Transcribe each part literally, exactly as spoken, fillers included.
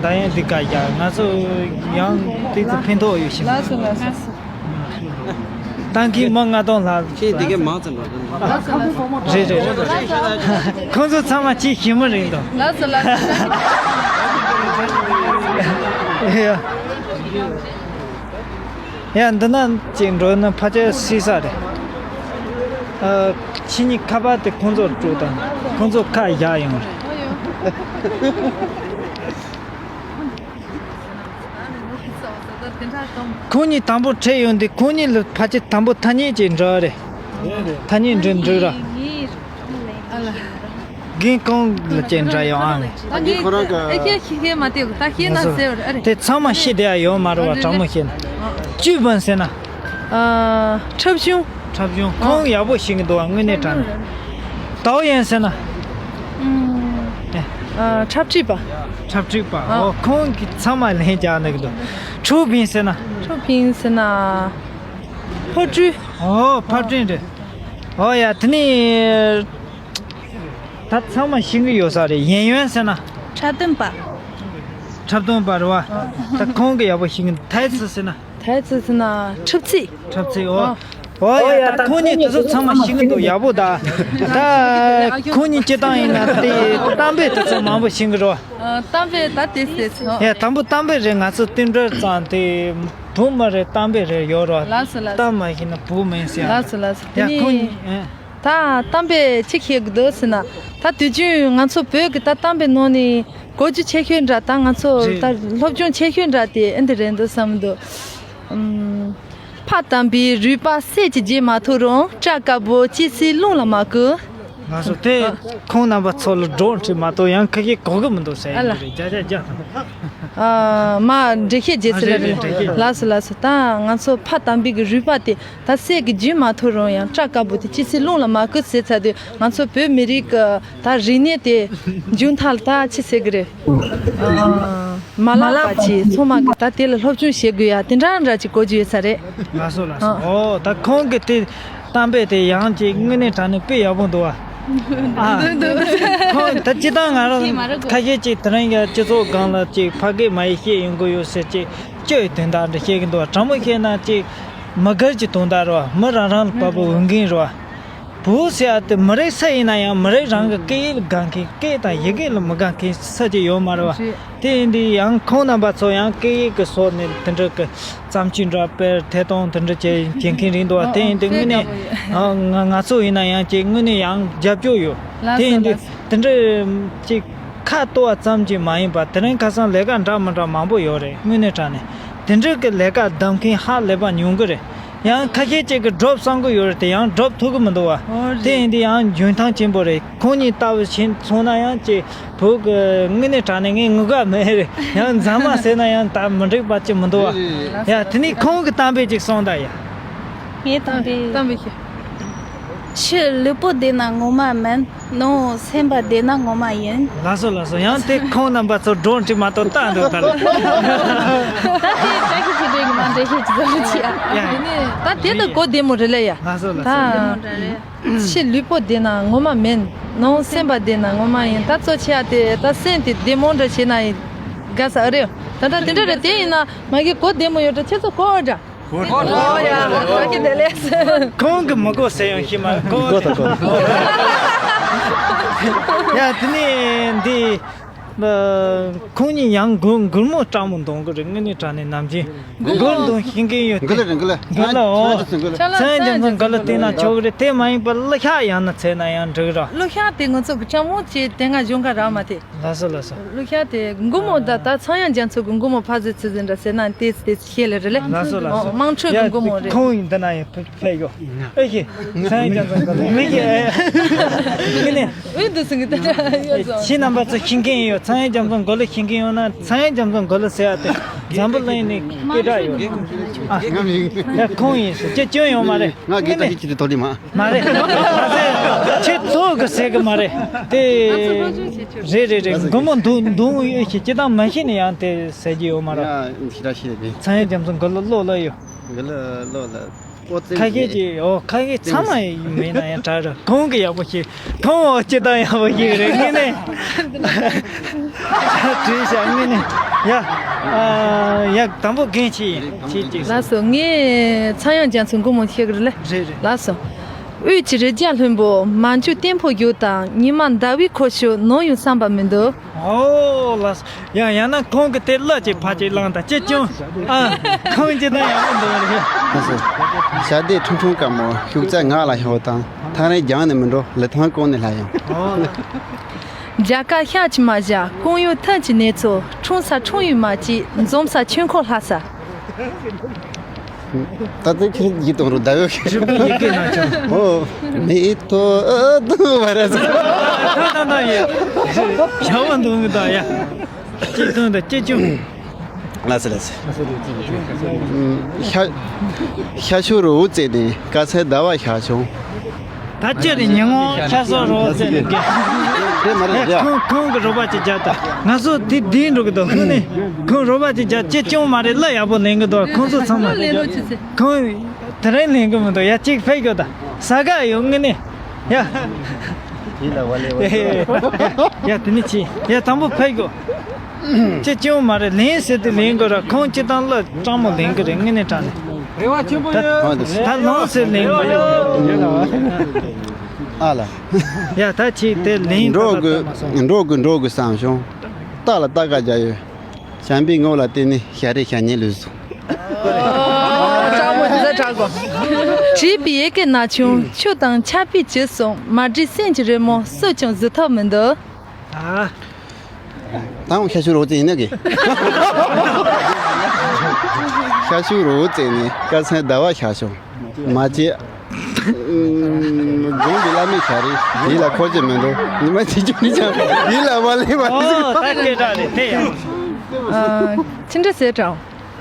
ད་ཡང་འདི་ག་ཡ་ང་ཚོ་ཡང་ཏིག་ཙི་ཕན་ཐོགས་ཡོད་ཤིང་། ལགས་སོ་ལགས་སོ། ཏང་གི་མི་ལྔ་སྟོང་ལྷག་ཁྱེད་འདི་གའི་མང་ཙམ་འགྲོ། ལགས་སོ་ལགས་སོ། རེད་རེད་རེད། ཁོང་ཚོ་ཚང་མ་ཁྱེད་ཞི་མི་རིང་དང་། ལགས་སོ་ལགས་སོ། ཡ། ཡ་འདི་ན་ཅིག་འགྲོ་ན་ཕལ་ཆེར་སྲིད་ས་རེད། ཨ། ཕྱི་ཉིན་ཁ་པར་དེ་ཁོང་ཚོར་སྤྲོད་དང་། ཁོང་ཚོ་ཁ་བཞག་ཡོང་རེད། ཁོང་གཉིས་དང་པོ་ཁྲིད་ཡོང་དུས་ཁོང་གཉིས་ལ་ཕལ་ཆེར་དང་པོ་ཐ་སྙད་ཅིག་འབྲི་བ་རེད། ཐ་སྙད་འབྲི་འབྲི་ར། རྒན་ཁོང་ལ་ཅིག་འདྲ་ཡོང་ཨང་། ད་རྒན་ཁོ་རང་གི་ཨེ་ཁྱེད་ཤེས་ཤེས་མ་དེ་ད་ཤེས་ན་ཟེར་བ་རེད། དེ་ཚང་མ་ཤེས་བསྡད་ཡ་ཡོད་མ་རེད་བ། དྲང་མོ་བཤད་ན། ཅུས་བོན་ཟེར་ན། ཨ། འཁྲབ་གཞུང་། འཁྲབ་གཞུང་། ཁོང་ཡག་པོ་ཤེས་ཀྱི་འདུག་བ། དངོས་གནས་དྲང་གནས། ཏའོ་ཡན་ཟེར་ན། ཨ། འཁྲབ་ཁྲིད་པ། འཁྲབ་ཁྲིད་པ། ཨོ། ཁོང་གིས་ཚང་མ་ལན་རྒྱག་འདུག་གི་འདུག་ཁྲུའུ་ཕིང་ཟེར་ན། ཁྲུའུ་ཕིང་ཟེར་ན། ཕོ་བྲུས། ཨོ། ཕོ་བྲུས་རེད། ཨོ་ཡ། དེ་ནས་ད་ཚང་མ་ཤེས་ཀྱི་ཡོད་ས་རེད། ཡན་ཡོན་ཟེར་ན། འཁྲབ་སྟོན་པ། འཁྲབ་སྟོན་པ་རེད་བ། ད་ཁོང་གི་ཡག་པོ་ཤེས་ཀྱི། ཐའི་ཙི་ཟེར་ན། ཐའི་ཙི་ཟེར་ན་འཁྲབ་ཚིག་འཁྲབ་ཚིག་ཨོ། ཨོ་ཡ། ད་ཁོང་གཉིས་དེ་ཚོ་ཚང་མ་ཤེས་ཀྱི་འདུག་ཡག་པོ་ད། ད་ཁོང་གཉིས་སྤྱིར་བཏང་ཡིན་ན་དེ་གཏམ་དཔེ་དེ་ཚོ་མང་པོ་ཤེས་ཀྱི་རེད་བ། གཏམ་དཔེ་ད་དེ་ཟེར་ཚོ། ཡ། དང་པོ་གཏམ་དཔེ་རེད། ང་ཚོ་རྟེན་འབྲེལ་ཙང་དེ་བུ་མོ་རེད། གཏམ་དཔེ་རེད་ཡོད་རེད་བ། ལགས་སོ་ལགས་སོ། གཏམ་མ་ཤེས་ན་བུ་མིན་ཟེར་ཡ། ལགས་སོ་ལགས་སོ། དེ་ཡ། ཁོང་ནས་གཉིས། ཨེ། ད་གཏམ་དཔེ་ཅིག་བཤད་དགོས་འདུག་ཟེར་ན། ད་དུས་རྒྱུན་ང་ཚོ་བོད་ཀྱི་ད་གཏམ་དཔེ་ནང་ནས་གོ་རྒྱུ་ཆེ་ཤོས་འདྲ། ད་ང་ཚོ་རེད། ད་སློབ་སྦྱོང་ཆེ་ཤོས་འདྲ་དེ་ཨེ་འདི་རེད་འདུག་བསམ་འདུག་ཨམ། ཕ་དམ་པའི་རུས་པ་གསེར་གྱི་རྒྱན་མ་ཐོགས་རུང་། སྐྲ་དཀར་པོ་སྐྱེ་སའི་རླུང་ལ་མ་བསྐུར། ང་ཚོ་དེ་ཁོང་རྣམ་པ་ཚོ་ལ་སྒྲོག་འཕྲིན་མ་གཏོགས་ཡང་ཁ་ཤས་གོ་གི་མི་འདུག་ཟེར། ཨ་ལ། ཡིན་རེད། བརྒྱ་ཆ་བརྒྱ་དང་། ཨ། མ་འགྲེལ་བཤད་རྒྱག་ཚུལ་རེད། ཨ། རེད་རེད། འགྲེལ་བཤད། ལགས་སོ་ལགས་སོ། ད་ང་ཚོ་ཕ་དམ་པའི་གི་རུས་པ་དེ་ད་གསེར་གྱི་རྒྱན་མ་ཐོགས་རུང་ཡང་། སྐྲ་དཀར་པོ་དེ་སྐྱེ་སའི་རླུང་ལ་མ་བསྐུར་ཟེར་ཚར་དུས། ང་ཚོ་བོད་མི་རིགས་ཀྱི་ད་རིག་གནས་དེ་མཇུག་མཐར་ད་ཅི་ཟེར་གི་རེད། ཨ། མ་བརླག་པ་ཅིག་ཚང་མ་གི་ད་དེ་ལ་སློབ་སྦྱོང་བྱེད་དགོས་ཡ་དེ་འདྲ་འདྲ་ཅིག་གོ་རྒྱུ་ཡོད་ས་རེད། ལགས་སོ་ལགས་སོ། ཨ། ཨོ། ད་ཁོང་གི་དེ་གཏམ་དཔེ་དེ་ཡང་ཅིག་དངོས་གནས་དྲང་གནས་དཔེ་ཡག་པོ་འདུག་བ། ཨ། འདུག་འདུག་ཁོང་ད་སྤྱིར་བཏང་ང་རང་ཁ་ཤས་ཅིག་དེ་རིང་གི་སྤྱི་ཚོགས་སྒང་ལ་ཅིག་ཕ་སྐད་མ་ཡིག་བཤད་ཡོང་གི་ཡོད་ཟེར། ཅིག་སྐྱོ་བའི་དོན་དག་འདྲ་བཤད་ཀྱི་འདུག་བ། དྲང་མོ་བཤད་ན་ཅིག་མི་སྒེར་གྱི་དོན་དག་རེད་བ། མི་རང་རང་ལ་བབས་པའི་འོས་འགན་རེད་བ། བོད་ཟེར་ཡ་དེ་མི་རིགས་སུ་ཡིན་ན་ཡང་མི་རིགས་རང་གི་སྐད་ཡིག་ལ་དགའ་མཁན། སྐད་དང་ཡི་གེ་ལ་མི་དགའ་མཁན་སུ་གཅིག་ཡོད་མ་རེད་བ། རེད། དེ་ཡིན་དུས་ཡང་ཁོང་རྣམ་པ་ཚོ་ཡང་སྐད་ཡིག་གི་ཕྱོགས་ནས་དེ་འདྲ་གི་བརྩམས་ཆོས་འདྲ་སྤེལ། ཐད་གཏོང་དེ་འདྲ་བྱེད་བྱེད་མཁན་རེད་འདུག་བ། དེ་ཡིན་དུས་དངོས་གནས་ཨ་ང་ང་ཚོ་ཡིན་ན་ཡང་ཅིག་དངོས་གནས་ཡང་རྒྱབ་སྐྱོར་ཡོད། ལགས་སོ། དེ་ཡིན་དུས་ལགས་སོ། དེ་འདྲ་ཅིག་ཁ་གཏོར་བ་ཙམ་གྱིས་མ་ཡིན་པ། དེ་རིང་ཁ་སང་ལས་ཀ་འདྲ་མི་འདྲ་མང་པོ་ཡོད་རེད། དངོས་གནས་དྲང་གནས་དེ་འདྲ་གི་ལས་ཀ་བདམས་མཁན་ཧ་ལས་པ་ཉུང་གི་རེད། ཡང་ཁ་ཤས་ཅིག་གིས་འགྲུབ་བསམ་གི་ཡོད་རེད་དེ། ཡང་འགྲུབ་ཐུབ་གི་མི་འདུག་བ། ཨོ་རེད། དེ་ཡིན་དུས་ཡང་འཇོན་ཐང་ཆེན་པོ་རེད། ཁོང་གཉིས་ལྟ་བུ་བྱས་སོང་ན་ཡང་ཅིག་བོད་ཀྱི་དངོས་གནས་དྲང་གནས་ངས་ངུ་ག་མེད་རེད། ཡང་མཛངས་མ་ཟེར་ན་ཡང་ད་མི་འགྲིག་པ་ཅིག་མི་འདུག་བ། རེད་རེད། ཡ། དེ་ནས་ཁོང་གི་གཏམ་དཔེ་ཅིག་གསུངས་དང་ཡ། ངའི་གཏམ་དཔེ། གཏམ་དཔེ་ཞུ། ཕྱི་ལུས་པོ་བདེ་ན་ངོ་མ་མིན། ནང་སེམས་པ་བདེ་ན་ངོ་མ་ཡིན། ལགས་སོ་ལགས་སོ། ཡང་དེ་ཁོང་རྣམ་པ་ཚོ་སྒྲོག་འཕྲིན་མ་གཏོགས་ལྟ་འདུག་ག་ལ། ད་དེ་ད་གི་ཅི་འདྲའི་གི་མ་འདྲ་ཤེས་ཅི་ཙམ་ཅི་ཡ། ཡ། ཡིན་ནི་ད་དེ་ད་གོ་བདེ་མོ་རེད་ལ་ཡ། ལགས་སོ་ལགས་སོ། ད་ཕྱི་ལུས་པོ་བདེ་ན་ངོ་མ་མིན། ནང་སེམས་པ་བདེ་ན་ངོ་མ་ཡིན། ད་གཙོ་ཆེ་ཡ་དེ་ད་སེམས་དེ་བདེ་མོ་འདྲ་བྱས་ན་ཡིན་དགའ་ས་ཨ་རེད། ད་ད་དེ་འདྲ་རེད། དེ་ཡིན་ན་མ་གི་གོ་བདེ་མོ་ཡོད་འདྲ། ཁྱེད་ཚོ་གོ་འདྲ། ཨོ་ཡ། བཀྲ་ཤིས་བདེ་ལེགས། ཁོང་གི་མི་གོ་ཟེར་ཡང་ཤི་མ་གོ། གོ་དང་གོ། ཡ། དེ་ནས་འདི་ཁོང་གཉིས་ཡང་མགུར་མགུར་མོ་སྤྲང་མོ་འདོན་གི་རེད། དངོས་གནས་དྲང་གནས་ནམ་རྒྱུན་མགུར་འདོན་ཤེས་མཁན་ཡོད་དེ། འགུལ་ལ་རེད། འགུལ་ལ། འགུལ་ལ། ཨོ། ཚངས་དབྱངས་རྒྱ་མཚོ་འགུལ་ལ་བལྟས་ན་ཆོག་གི་རེད། དེ་མ་ཡིན་པ་གླུ་ཤགས་ཡང་ན་འཚོལ་ན་ཡང་འགྲིག་ར། གླུ་ཤགས་དེ་ང་ཚོ་གི་སྤྲང་མོ་ཅེས་དེ་སྔ་གཞུང་ཁ་རག་མ་དེ། ལགས་སོ་ལགས་སོ། གླུ་ཤགས་དེ་མགུར་མོ་ད་ད་ཚངས་དབྱངས་རྒྱ་མཚོ་གི་མགུར་མོ་ཕ་ཟེ་ཚི་ཟེ་འདྲ་ཟེར་ན་དེ་དེ་ཤེས་ལེ་རེད་ལེ། ལགས་སོ་ལགས་སོ། ཨོ། དམངས་ཁྲོད་ཀྱི་མགུར་མོ་རེད། ཁོང་ཡིན་ད་ན་ཡང་ཕེབས་ཕེབས་ཡོད། ཨེ་ཤེས། ཚངས་དབྱངས་རྒྱ་མཚོ་གི་མི་ཤེས། ངས་ནས། འོས་འདུག་སེང་གི་ད་ཡོད་ཚོ། ཁྱེད་རྣམ་པ་ཚོ་ཤེས་མཁན་ཡོད། ཚངས་དབྱངས་རྒྱ་མཚོ་མགུར་གླུ་ཤེས་མཁན་ཡོད་ན། ཚངས་དབྱངས་རྒྱ་མཚོ་མགུར་གླུ་ཟེར་ཡ་དེ་འཛམ་བུ་གླིང་ནས་སྐད་གྲགས་ཡོད། ཨ། ཡ་ཁོང་ཡིན་ཟེར་ཅི་སྐྱོན་ཡོད་མ་རེད། ང་གི་ད་ཤི་ཁྱེད་ཐོག་ལི་མ། མ་རེད། ཁྱེད་ཐོག་གི་ཟེར་གི་མ་རེད་དེ། རེད་རེད་རེད། མགུར་མོ་འདུག་འདུག་ཡོད་ཤི་ཅི་དང་མ་ཤི་ནས་ཡང་དེ་ཟེར་གྱི་ཡོད་མ་རེད། ཡ་ཤི་ར་ཤི་རེད། ཚངས་དབྱངས་རྒྱ་མཚོ་མགུར་གླུ་བློ་ལ་ཡོད། མགུར་གླུ་བློ་ལ། ཁ་ཤས་ཀྱིས་ཨོ་ཁ་ཤས་ཚང་མ་མེད་ན་ཡང་དྲག་ར། ཁོང་གི་ཡག་པོ་ཞིག་ཁོང་འོ་སྤྱི་བཏང་ཡག་པོ་ཞིག་རེད་ངས་ནས། བྲིས་བཞག་ངས་ནས་ཡ། ཡ་དང་པོ་རྒན་ཆེ་ཡིན་ཆེ་ཅིག་ལགས་སོ། ངས་ཚངས་དབྱངས་རྒྱ་མཚོ་མགོ་མོ་བཤད་གི་རེད་ལེ། རེད་རེད། ལགས་སོ། དབུས་ཀྱི་རི་རྒྱལ་ལྷུན་པོ། མ་འཇུ་བརྟན་པོ་རྒྱུག་དང་། ཉི་མ་ཟླ་བའི་འཁོར་ཤུགས། ནམ་ཡང་བསམ་པ་མི་འདུག་ཨོ་ལགས་སོ། ཡང་ཡང་ན་ཁོང་གི་དེ་གླུ་ཅིག་ཕར་ཅིག་བླངས་དང་ཅི་ཅུང་། ཨ། ཁོང་ཅི་དང་ཡག་པོ་འདུག་རེད། ལགས་སོ། ཞྭ་སྡེ་ཁྲུང་ཁྲུང་དཀར་མོ། ཤུགས་རྩལ་ངག་ལ་ཤོར་དང་། ཐག་རིང་རྒྱང་ནས་མི་འགྲོ། ལི་ཐང་ཀོང་ནས་སླེབས་ཡོང་། ཨོ་ལགས། རྒྱ་གར་ཤར་གྱི་མ་བཞག་ཀོང་ཡུལ་ཐང་གི་གནས་ཚུལ། ཁྲུང་ས་ཁྲུང་ཡུལ་མ་སྐྱིད། འཛོམས་ས་ཆོས་འཁོར་ལྷ་ས། ད་ལྟའི་ཁྱེད་ཡིད་གཏོང་རུ་ཟླ་འོད་ཀྱི་རི་བོ་ཡི་གེ་ན་ཆུང་། ཨོ། མི་ཐོ་ཨ་དུ་བ་ར་ཟེར། ད་ད་ད་ཡེ། ཞྭ་བ་འདུག་མི་ད་ཡ། ཅི་ཐུང་ད་ཅི་ཅུང་། ལ་སི་ལ་སི། ཤ་ཤ་ཤུ་རུ་བཙས་ནས་དཀར་ཚལ་ཟླ་བ་ཤར་བྱུང་། ད་ཅི་རེད་ཉི་ངོ་ཤར་སོང་རོ་ཟེར་ནས་དེ་མ་རེད་ཡ། ཁོང་ཁོང་གི་རོགས་པ་ཅིག་རྒྱག་ད། ང་ཚོ་དེ་བསྡད་འགྲོ་གི་འདུག་ཁོང་ནས་ཁོང་རོགས་པ་ཅིག་རྒྱག་ཅི་ཅུང་མ་རེད། གླུ་ཡག་པོ་ལེན་གི་འདུག་ཁོང་ཚོ་ཚང་མ་ཁོང་དེ་རིང་ལེན་གི་མི་འདུག་ཡ། གཅིག་ཕེབས་རྒྱུ་ད་ཟ་ག་ཡོང་ངི་ནས་ཡ། ཡ་དེ་ནས་ཅི་ཡ་དང་པོ་ཕེབས་རྒྱུ། ཅི་ཅུང་མ་རེད། ལེན་ཟེར་དུས་ལེན་དགོས་ར། ཁོང་སྤྱི་བཏང་གླུ་སྤྲང་མོ་ལེན་གི་རེད། དངོས་གནས་དྲང་གནས། རེ་བ་ཆེན་པོ་ད་ཡོད། ད་ལོངས་ཟེར་ལེན་དགོས་རེད། ཨ་ལ། ཡ་ད་ཅི་དེ་ལེན་འགྲོ་ད་དགོས། ད་མ་སོང་། འགྲོ་དགོས་འགྲོ་དགོས་བསམ་བྱུང་། རྟ་ལ་རྟ་ཁ་རྒྱག་ཡོད། བྱམས་པའི་ངོ་ལ་བལྟས་ནས་ཞྭ་རེ་ཞྭ་ཉལ་ལུས་སོང་། ཨོ། དྲང་མོ་དེ་ཚ་དྲང་གོ། བྲིས་པའི་ཡི་གེ་ན་ཆུང་། ཆུ་དང་ཆར་པས་བྱིས་སོང་། མ་བྲིས་སེམས་ཀྱི་རི་མོ། སུས་ཀྱང་བཟོད་ཐབས་མི་འདུག་ཨ། ད་འོ་ཤ་ཤུ་རོ་ཙེ་ཡིན་ན་གི། ཤ་ཤུ་རོ་ཙེ་ནི་དཀར་ཚལ་ཟླ་བ་ཤར་བྱུང་། མ་བྱེད། དགོན་པའི་བླ་མའི་ཞྭ་རེད། ཡིད་ལ་འཁོར་གྱི་མི་འདུག་ཉི་མ་དེ་ཅུང་ནི་ཅང་ཡིད་ལ་མ་སླེབས་པ། ཨོ་ད་སྐད་གྲགས་རེད་དེ་ཡང་། ཨ། ཅི་འདྲ་ཟེར་དྲང་།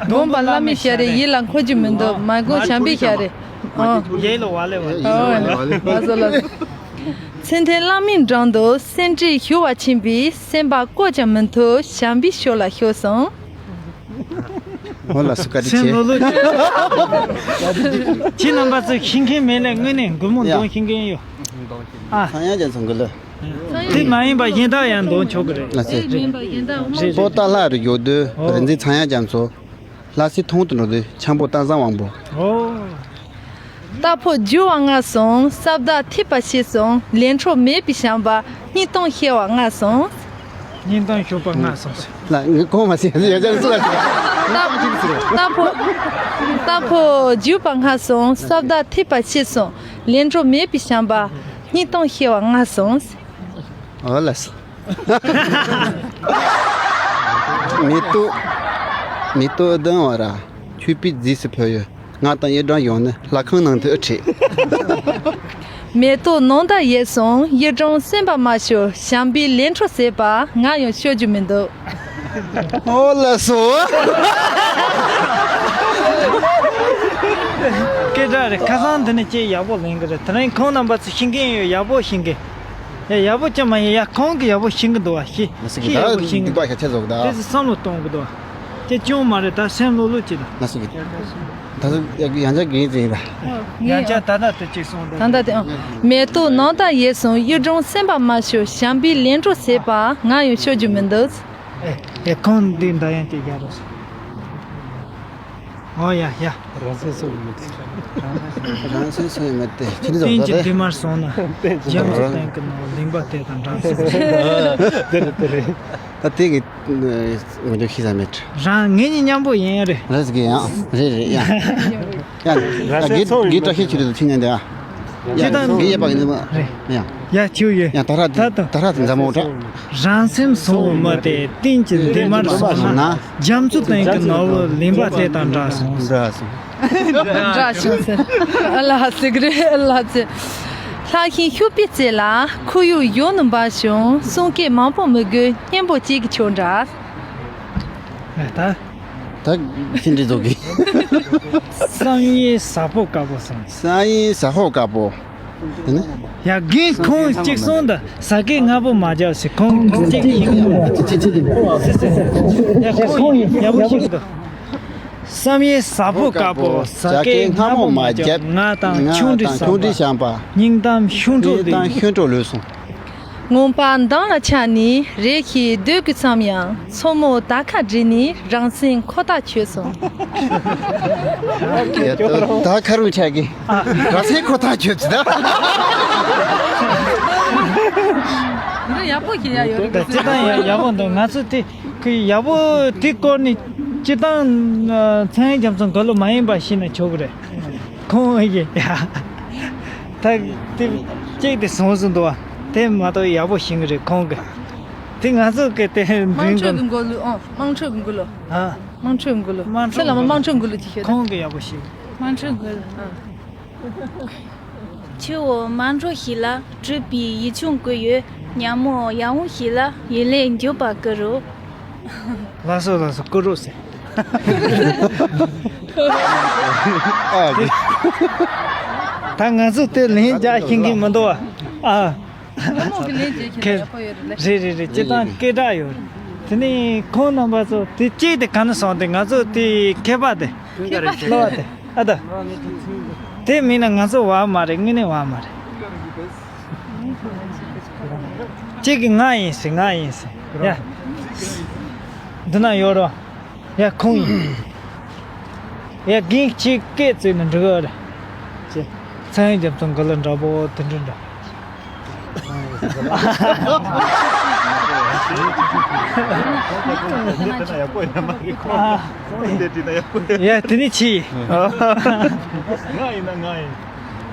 དགོན་པ་བླ་མའི་ཞྭ་རེད། ཡིད་ལ་འཁོར་རྒྱུ་མི་འདུག་མ་དགོན་བྱམས་པའི་ཞྭ་རེད། ཨོ། ཡིད་ལ་བ་ལེ་བ་ལེ། ཨོ། ལ་ཟེར་ལ་ཟེར། མཚན་ལྡན་བླ་མའི་འགྲམ་དུ། སེམས་ཁྲལ་ཞུ་བ་ཕྱིན་པས། སེམས་པ་བཀོད་ཀྱང་མི་ཐུབ། བྱམས་པའི་ཞོ་ལ་ཤོར་སོང་། ཨོ་ལགས་སོ། བཀའ་དྲིན་ཆེ། སེམས་ལོ་ལོ་ཁྱེད་རྣམ་པ་ཚོ་ཤེས་མཁན་མེད་ལས་དངོས་གནས་སྒོར་མོ་ཡ། འདོན་ཤེས་མཁན་ཡོད། ཨ། ཚངས་དབྱངས་ཅན་ཚང་གི་ལོ། དེ་མ་ཡིན་པ་གཞན་དག་ཡང་འདོན་ཆོག་གི་རེད། ལགས་སོ། རེད་རེད། པོ་ཏཱ་ལ་རུ་ཡོད་དུས། ཨོ། རིག་འཛིན་ཚངས་དབྱངས་རྒྱ་མཚོ། ལྷ་སའི་ཐང་དུ་འགྲོ་དུས་འཁྱམ་པོ་སྟག་བཟང་དབང་པོ། ཨོ། རྟ་ཕོ་རྒྱུག་པ་ང་སོང་། ས་བདག་ཐེབས་པ་ཤི་སོང་། ལས་འཕྲོ་མེད་པའི་བྱམས་པ། སྙིང་གཏམ་བཤད་པ་ང་སོང་། སྙིང་གཏམ་ཤོད་པ་ང་སོང་ཟེར། ལ་ངས་གོང་མ་ཟེར་ཡ་ཅག་སུ་ལ་ཟེར། རྟ་རྟ་ཕོ་རྟ་ཕོ་རྒྱུག་པ་ང་སོང་། ས་བདག་ཐེབས་པ་ཤི་སོང་། ལས་འཕྲོ་མེད་པའི་བྱམས་པ། སྙིང་གཏམ་བཤད་པ་ང་སོང་ཟེར། ཨོ་ལགས་སོ། མེ་ཏོག་མེ་ཏོག་ལྡང་བ་ར། མཆོད་པའི་རྫས་སུ་ཕུལ་ཡོད། ང་དང་གཡུ་སྦྲང་ཡོང་ནི་ལྷ་ཁང་ནང་དུ་ཨེ་ཁྲིད། མེ་ཏོག་ནམ་ཟླ་ཡལ་སོང་། གཡུ་སྦྲང་སེམས་པ་མ་ཤོར། བྱམས་པའི་ལས་འཕྲོ་ཟད་པ། ང་ཡང་ཤོར་རྒྱུ་མི་འདུག་ཨོ་ལགས་སོ། སྐད་གྲགས་རེད། ཁ་སང་འདི་ནས་ཅིག་ཡག་པོ་ལེན་གི་རེད། དེ་རིང་ཁོང་རྣམ་པ་ཚོ་ཤེས་མཁན་ཡོད། ཡག་པོ་ཤེས་མཁན། ཡ་ཡག་པོ་ཅང་མ་ཡིན། ཡ་ཁོང་གི་ཡག་པོ་ཤེས་གི་འདུག་བ། ཤེས་ཤེས་ཡག་པོ་ཤེས་གི་འདུག་དེ་ཚོ་བསམ་བློ་གཏོང་གི་འདུག་ཅི་ཅུང་མ་རེད། ད་སེམས་ལྷོད་ལྷོད་ཅིག་ད། ལགས་སོ། ད་ཡང་ཆ་གིན་ཟིན་ར། ཡང་ཆ་ད་ལྟ་དུ་ཅིག་སོང་། ད་ལྟ་དེ་ཨང་། མེ་ཏོག་ནམ་ཟླ་ཡལ་སོང་། གཡུ་སྦྲང་སེམས་པ་མ་ཤོར། བྱམས་པའི་ལས་འཕྲོ་ཟད་པ། ང་ཡང་ཤོར་རྒྱུ་མི་འདུག་ཨེ་ཨེ་ཁོང་འདི་འདྲ་ཡང་ཅིག་རྒྱག་རོགས། ཨོ་ཡ་ཡ། རང་སེམས་སོ་མི་ཐེ། རང་སེམས་སོ་མི་ཐེ། ཁྱེད་ཚོ་རྟེན་གྱི་འདུན་མར་སོང་ན། རྒྱ་མཚོ་སྟེང་གི་ནང་ལིང་པ་དེ་དང་འདྲ་སོང་། དེ་རེད་དེ་རེད། ད་དེ་གི་ངོ་འདོད་ཤེས་ས་མེད། རང་ངེད་གཉིས་མཉམ་པོ་ཡིན་ཡ་རེད། རེད་ཟེར་གི་ཡང་རེད་རེད་ཡ། ཡ་ད་གི་གི་བཀྲ་ཤིས་ཆོས་རེད་ཆི་ཉན་དེ་ཨ། ཡ་ཅི་ད་གི་ཡེ་པ་གི་ནི་མ་རེད། ཡ་ཡ་ཆིའུ་ཡེ། ཡ་ད་ར་དེ་ད་ད་ད་ར་དེ་མཛའ་མོ་དྲག་རང་སེམས་སོ་མི་ཐེ། རྟེན་གྱི་འདུན་མར་སོང་ན། རྒྱ་མཚོ་སྟེང་གི་ནོར་བུ་ལིང་པ་དེ་དང་འདྲ་སོང་། འདྲ་སོང་། འདྲ་བྱུང་ཟེར། ཨ་ལ་ཧ་སི་གི་རེད་ཨ་ལ་ཙེ། ལྷ་ཤིང་ཤུག་པའི་རྩེ་ལ། ཁོར་ཡུག་ཡོང་ནས་འབབ་བྱུང་། གསུང་སྐད་མང་པོ་མི་དགོས། སྙན་པོ་གཅིག་གི་ཆོག་འདྲ། ད། ད་ཁྱེད་འདྲི་ཚོགས་ཀྱི། བསམ་ཡས་ཟ་ཕོ་དཀར་པོ་སོང་། བསམ་ཡས་ཟ་ཕོ་དཀར་པོ། དེ་ནི། ཡ་རྒན་ཁོང་གཅིག་སོང་ད་ཟ་སྐད་སྔ་པོ་མ་རྒྱག་ཟེར། ཁོང་གཅིག་ཡིན་གི་འདུག་སི་སི། ཡ་ཁོང་ཡིན་ཡག་པོ་ཤེས་གི་འདུག་བསམ་ཡས་ཟབ་པོ་དཀར་པོ། ཟ་སྐད་སྔ་མོ་མ་བརྒྱབ། ང་དང་ཆུང་འདྲིས་ཟམ་པ། སྙིང་གཏམ་ཤོང་འཕྲོ་ལོས་སོང་། སྙིང་གཏམ་ཤོང་འཕྲོ་ལོས་སོང་། ངང་པ་མདང་ལ་ཆགས་ནས་རེ་ཞིག་སྡོད་དགོས་བསམ་ཡང་། མཚོ་མོ་དར་ཁ་བསྒྲིགས་ནས་རང་སེམས་ཁོ་ཐག་ཆོད་སོང་། ད་ཁ་རུ་ཆགས་ཀྱི། རང་སེམས་ཁོ་ཐག་ཆོད་ཅི་ད། འདི་ཡག་པོ་ཞིག་ཡ་ཡོད་རེད། ད་སྤྱིར་བཏང་ཡ་ཡག་པོ་འདུག་ང་ཚོ་དེ། ཁོས་ཡག་པོ་དེ་སྐོར་ནས་སྤྱིར་བཏང་ཚན་རིག་རྒྱབ་མཚོན་ག་ལོ་མ་ཡིན་པ་ཤེས་ན་ཆོག་གི་རེད། ཁོང་ཡིན་ཡ། ད་དེ་གཅིག་དེ་བཟང་སུ་འདུག་བ། དེ་མ་གཏོགས་ཡག་པོ་ཤེས་གི་རེད་ཁོང་གི། དེ་ང་ཚོ་གི་དེ་དམངས་ཁྲོད་ཀྱི་མགོ་ལུས། ཨོ། དམངས་ཁྲོད་ཀྱི་མགོ་ལུས། ཨ། དམངས་ཁྲོད་མགོ་ལུས། དམངས་ཁྲོད་ཚེ་ལ་མ་དམངས་ཁྲོད་མགོ་ལུས་ཅི་ཤོད་ད། ཁོང་གི་ཡག་པོ་ཤེས། དམངས་ཁྲོད་མགོ་ལུས། ཨ། ཆུ་བོ་མ་འགྲོ་ཞིག་ལ་གྲུབ་པའི་ཡིག་ཆུང་བཀོད་ཡོད། ཉ་མོ་ཡང་འོང་ཞིག་ལ་ཡིག་ལན་འཇོག་པ་བཀོད་རོགས། ལགས་སོ་ལགས་སོ་བཀོད་རོགས་ཟེར། ཨ་ད་ང་ཚོ་དེ་ལན་རྒྱག་ཤེས་ཀྱི་མི་འདུག་བ། ཨ། རྒན་མོ་གི་ལན་རྒྱག་ཤེས་ན་ཡག་པོ་ཡོད་རེད་ལེ། རེད་རེད་རེད། སྤྱིར་བཏང་སྐད་གྲགས་ཡོད་རེད། དེ་ནས་ཁོང་རྣམ་པ་ཚོ་དེ་གཅིག་དེ་ག་ནས་སོང་སྟེ་ང་ཚོ་དེ་མཁས་པ་དེ། མཁས་པ་སློབ་པ་དེ། ཨ་ད། དེ་མིན་ན་ང་ཚོ་བ་མ་རེད། དངོས་གནས་བ་མ་རེད། གཅིག་གིས་ང་ཡིན་ཟེར། ང་ཡིན་ཟེར་ཡ། འདི་ན་ཡོད་རོ། ཡ་ཁོང་ཡིན། ཡ་རྒན་གཅིག་སྐད་བཙུགས་ན་འགྲིག་གི་རེད། ཅེ། ཚན་རིག་རྒྱབ་མཚོན་ག་ལ་འདྲ་པོ་དེ་འདྲ་འདྲ། ཡ་དེ་ནི་ཆི། ང་ཡིན་ན་ང་ཡིན།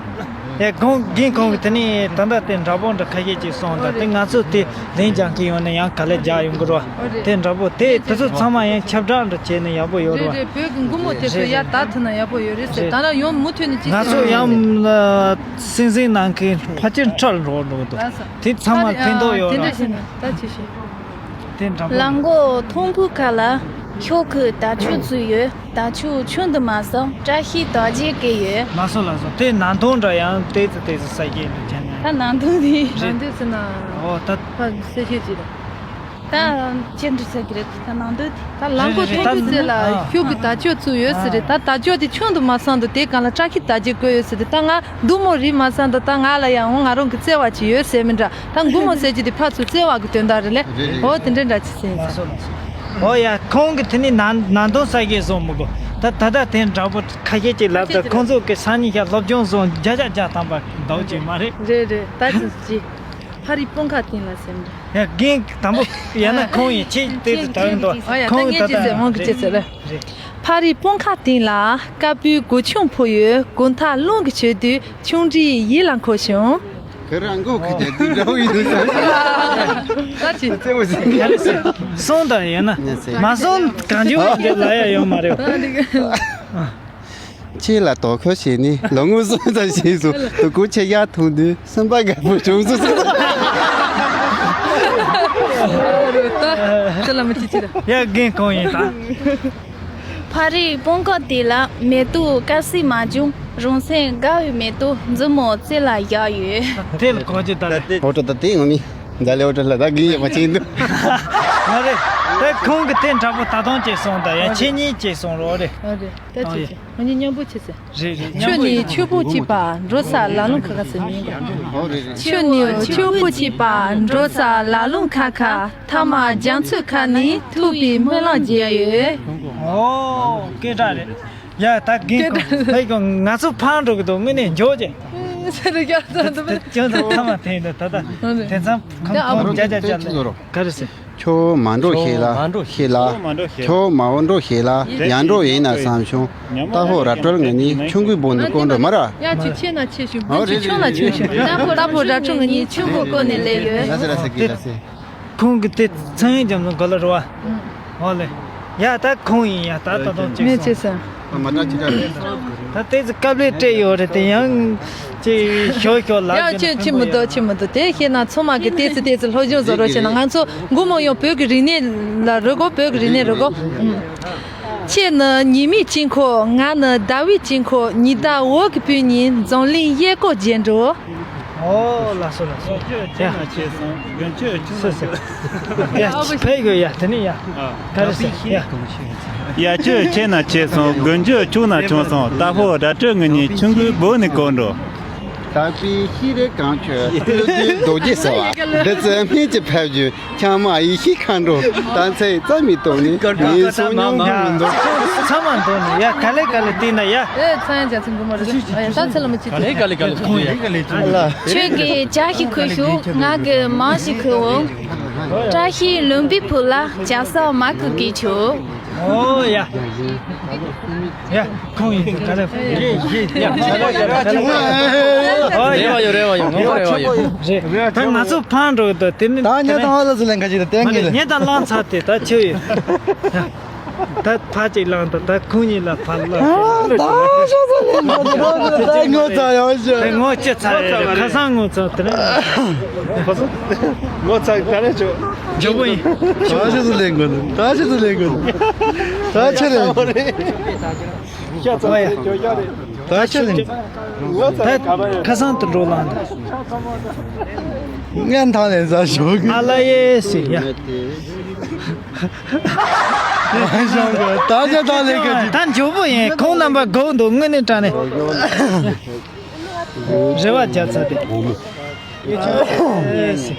ཡ་ཁོང་རྒན་ཁོང་གིས་དེ་ནི་ད་ལྟ་དེ་འདྲ་པོ་འདྲ་ཁ་ཤས་ཅིག་གསུངས་དང་དེ་ང་ཚོ་དེ་ལན་རྒྱག་མཁན་ཡོང་ན་ཡང་ག་ལེར་རྒྱག་ཡོང་གི་རོ། དེ་འདྲ་པོ་དེ་དེ་ཚོ་ཚང་མ་ཡང་ཁྱབ་བསྒྲགས་འདྲ་བྱས་ན་ཡག་པོ་ཡོད་རོ། རེད་རེད། བོད་ཀྱི་མགོ་མོ་དེ་ཚོ་ཡར་དར་ཐུབ་ན་ཡག་པོ་ཡོད་རེད་ཟེར། ད་ལྟ་ཡོང་མུ་མཐུད་ནས་ཅི་ང་ཚོ་ཡང་སེམས་སེམས་ནང་གི་ཕལ་ཆེར་འཕྲལ་འགྲོ་འགྲོ་འདུག་དེ་ཚང་མ་ཕན་ཐོགས་ཡོད་ར། དེ་འདྲ་བྱས་ན་ད་ཅི་ཞིག་དེ་འདྲ་པོ། ལ་མགོ་ཐོང་ཕུ་ཁ་ལ་ཤོག་གུ་དར་ལྕོག་བཙུགས་ཡོད། དར་ལྕོག་ཆུང་དུ་མ་སོང་། བཀྲ་ཤིས་རྟགས་བརྒྱད་བཀོད་ཡོད། ལགས་སོ་ལགས་སོ། དེ་ནང་དོན་འདྲ་ཡང་ཏོག་ཙམ་ཏོག་ཙམ་གསལ་རྒྱས་འདྲ་བྱས་ན། ད་ནང་དོན་དེ། རེད། ནང་དོན་ཟེར་ན། ཨོ་ད། ཕ་གསལ་བཤད་ཅིག་རེད། ད་ཅི་འདྲ་ཟེར་གི་རེད་ད་ནང་དོན་དེ། ད་ལ་མགོ་རེད་རེད། ཐོང་ཕུ་ད་རྩེ་ལ་ཨ། ཤོག་གུ་དར་ལྕོག་བཙུགས་ཡོད་ཟེར་རེད། ད་དར་ལྕོག་དེ་ཆུང་དུ་མ་སོང་དུ་དེ་སྒང་ལ་བཀྲ་ཤིས་རྟགས་བརྒྱད་བཀོད་ཡོད་ཟེར་རེད། ད་ང་མདུང་མོ་རིལ་མ་སོང་དུ་ད་ང་ལ་ཡང་འོ་ང་རང་གི་བརྩེ་བ་ཅིག་ཡོད་ཟེར་མི་འདྲ། ད་མགོ་མོ་ཟེར་གྱི་དེ་ཕར་ཚུར་བརྩེ་བ་གི་དོན་དག་རེད་ལེ། རེད་རེད། འོ་དེ་འདྲ་འདྲ་ཅི་ཟེར་ཡིན་ཟེར། ཨོ་ཡ་ཁོང་གི་དེ་ནི་ནང་ནང་དོན་གསལ་རྒྱས་བཟོ་མི་དགོས། ད་ད་ལྟ་དེ་འདྲ་པོ་ཁ་ཤས་ཅིག་ལབ་ད་ཁོང་ཚོ་གི་སང་ཉིན་ཤར་སློབ་སྦྱོང་བཟོ་བརྒྱ་ཆ་བརྒྱ་ཐམ་པ་འདྲ་ཅིག་མ་རེད། རེད་རེད། ད་ཅི་ཅི། ཕ་རི་སྤང་ཁ་སྟེང་ལ་ཟེར་འདྲ། ཡ་རྒན་དང་པོ་ཡང་ན་ཁོང་ཡིན་ཁྱེད་དེ་ཚོ་དྲན་འདུག་ཨོ་ཡ་ད་ཁོང་གི་ངས་ད་ཅི་ཟེར་ད་མང་གི་ཅི་ཟེར་ལེ། རེད། ཕ་རི་སྤང་ཁ་སྟེང་ལ་དཀར་པོའི་གོས་ཆུང་ཕུབ་ཡོད། དགུང་ཐག་རླུང་གིས་ཆོད་དུས་ཆུང་འདྲིས་ཡིད་ལ་འཁོར་བྱུང་། ཁྱེད་རང་མགོ་ཁུ་རྒྱལ་དུས་འདྲ་བོ་ཡིན་ས། ད་ཅི། རྩེ་བོ་ཟིན་ག་རེ་ཟེར། སོང་དང་ཡོད་ན་མ་སོང་གང་བྱུང་ཡོད་ལ་ཡ་ཡོད་མ་རེད། ཁྱེད་ལ་དོ་ཁུར་བྱས་ནས་ལོ་ངོ་གསུམ་ཙམ་ཞིག་སོང་དུ་གུ་ཆེ་ཡ་ཐུང་དུས་སེམས་པ་དགའ་པོ་བྱུང་སོང་། ད་ལ་མི་ཅི་ཅི་ར། ཡ་རྒན་གང་ཡིན་ད། ཕ་རིའི་སྤང་ཁ་དེ་ལ་མེ་ཏོག་དཀར་སེར་མ་བྱུང་། རང་སེམས་དགའ་བའི་མེ་ཏོག་མཛུབ་མོ་རྩེ་ལ་བཞག་ཡོད། དེ་ལ་གོ་ཅི་ད་ལེ། ཨོ་ཏོ་ད་དེ་ངོ་མི་འཛའ་ལེ་ཨོ་ཏོ་ལ་ད་གི་ཡོད་མ་ཅིག་འདུག་མ་རེད། ད་ཁོང་གི་དེ་འདྲ་པོ་ད་དུང་ཅེས་སོང་ད་ཡ་ཁྱེད་གཉིས་ཅེས་སོང་རོགས་རེད། ཨ་རེད་ད་ཅི་ཅི་ང་གཉིས་མཉམ་པོ་ཆེ་ཟེར། རེད་རེད། ཁྱོད་ནི་ཆོས་པོ་གཅིག་པ་འགྲོ་ས་ལ་ལུང་ཁ་ཁ་ཟེར་མིན་གོ། ཨོ་རེད་རེད། ཁྱོད་ནི་ཆོས་པོ་གཅིག་པ་འགྲོ་ས་ལ་ལུང་ཁ་ཁ། ཐ་མ་རྒྱ་མཚོའི་ཁ་ནས་ཐུག་པའི་སྨོན་ལམ་རྒྱག་ཡོད། ཨོ་སྐད་གྲགས་རེད། ཡ་ད་རྒན་ཁོང་ཕ་ཡི་ཁོང་ང་ཚོ་ཕང་འགྲོ་གི་འདུག་དངོས་གནས་འཇོག་ཅིག་ཟེར་རྒྱ་ཚ་འདུག་དེ་ཅང་ཚ་ཐ་མ་འཐེན་འདུག་ད་ད་དེ་མཚམས་ཁམས་ཨ་ཁམས་བརྒྱ་བརྒྱ་བརྒྱ་ལ་ག་རེ་ཟེར། ཁྱོད་མ་འགྲོ་ཞིག་ལ་ཞིག་ལ། ཁྱོད་མ་འགྲོ་ཞིག་ལ་ཡར་འགྲོ་ཡིན་ན་བསམ་བྱུང་། ལྟ་ཧོ་ར་སྤྲོད་ང་ནི་ཆུང་གུའི་བུ་ནི་ཀོན་འགྲོ་མ་ར། ཡ་ཅིག་ཆེ་ན་ཆེ་ཞིང་བུ་ཅིག་ཆུང་ན་ཆུང་ཞིང་ལྟ་ཧོ་ར་སྤྲོད་ང་ནི་ཆུང་གུ་ཀོན་ནས་ལས་ཡོད། ལ་སེ་ལ་སེ་གི་ལ་སེ། ཁོང་གི་དེ་ཚན་རིག་རྒྱབ་ནས་གོ་ལ་རུ་བ། ཨོ་ལེ། ཡ་ད་ཁོང་ཡིན་ཡ་ད་ད་དུང་ཅིག་མེད་ཅེས་ཟེར། ད་ལྟའི་ཚེ་སྐབས་ལས་སྤྲད་ཡོད་རེད་དེ་ཡང་ཅིག་ཞོ་ཞོ་ལབ་ཡ་ཅི་ཅི་མི་འདུག་ཅི་མི་འདུག་དེ་ཤེས་ན་ཚང་མ་གི་ཏེ་ཙི་ཏེ་ཙི་སློབ་སྦྱོང་བཟོ་རོགས་བྱས་ན་ང་ཚོ་སྒོ་མང་ཡང་བོད་ཀྱི་རིག་གནས་ལ་རོལ་གོ་བོད་ཀྱི་རིག་གནས་རོལ་གོ་ཁྱེད་ནི་ཉི་མའི་དཀྱིལ་འཁོར། ང་ནི་ཟླ་བའི་དཀྱིལ་འཁོར། ཉི་ཟླ་འོད་ཀྱི་སྤུན་གཉིས་འཛམ་གླིང་གཡས་སྐོར་བརྒྱན་འགྲོ། ཨོ་ལགས་སོ་ལགས་སོ། ཡ། ཆེ་ན་ཆེ་སོང་། དགུན་ཆོས་ཆུང་ན་ཆུང་། ཡ་ཕེབས་དགོས་ཡ། དེ་ནི་ཡ། ག་རེ་ཟེར་ཡ། ཡ་ཆོས་ཆེ་ན་ཆེ་སོང་། དགུན་ཆོས་ཆུང་ན་ཆུང་སོང་། རྟ་ཕོ་ར་སྤྲོད་ངུ་ཉིན་ཆུང་ཀུའི་བོ་ནི་གོ་འགྲོ། དག་པའི་ཤེས་རིག་གངས་ཆུ་ཀླུ་བདུད་རྡོ་རྗེ་ཟེར་བ། བདུད་རྩི་སྨན་གྱི་ཕབ་རྒྱུ་ཆང་མ་ཡེ་ཤེས་མཁའ་འགྲོ། ད་ཚེ་རྩ་མི་གཏོང་ནི་ངའི་སོ་མྱོང་རྒྱུ་མི་འདུག་ཚང་མ་འདོན་ནི་ཡ། ག་ལེ་ག་ལེ་བལྟས་ན་ཡ། ཨེ་ཚང་ཡ་རྒྱ་ཚིག་མགོ་མ་རེད། ཨ་ཡ་ད་ཚེ་ལ་མི་བྱེད། ག་ལེ་ག་ལེ་ག་ལེ་ཁོང་ཡ། ཁྱོད་ཀྱིས་ཇ་ཞིག་ཁུར་ཤོག་ང་གིས་མར་ཞིག་ཁུར་འོང་། བཀྲ་ཤིས་ལྷུན་པོའི་བུ་ལ་ཇ་ས་མ་ཁུར་གྱིས་ཆོག་ཨོ་ཡ། ཡ། ཁོང་ཡིན་ག་རེ། རེ་བ་ཡོད། རེ་བ་ཡོད། ངོ་མ་རེ་བ་ཡོད། རེད། ད་ང་ཚོ་ཕར་འགྲོ་གི་འདུག་དེ་ནི་ད་ཉེ་དང་ཨ་ལ་ཟི་ལེན་ག་ཅིག་ད་གཏན་གི་ཉེ་དང་ལངས་ཚར་དེ་ད་ཆོས་ཡོད། ད་ཕར་ཅིག་ལངས་དང་ད་ཁོང་གཉིས་ལ་ཕར་ལ། ད་ཤ་ཚ་ལེན་ག་ད་ད་ངོ་ཚ་ཡོད་ཤ། ངོ་ཅི་ཚ་ཡོད། ཁ་སང་ངོ་ཚ་དེ་ནི། ངོ་ཚ་ག་རེ་བྱོས། ཇོ་བོ་ཡིན། ད་ཤ་ཚ་ལེན་ག་ད་ཤ་ཚ་ལེན་ག་ད་ཆ་ལེན། ཤ་ཚ་ལེན་ཇོ་ཡ་རེད། ད་ཆ་ལེན། ད་ཁ་སང་དུ་འགྲོ་ལང་ད། ངན་ཐང་ལེན་ས་ཞོག་ཨ་ལ་ཡེ་སི་ཡ། ད་ཆ་ཐང་ལེན་ག་ཅི། ད་མགྱོགས་པོ་ཡིན། ཁོང་རྣམ་པ་སྒུག་འདུག་དངོས་གནས་དྲང་ནས། རེ་བ་རྒྱབ་ཚར་ཏེ། ཡེ་སི།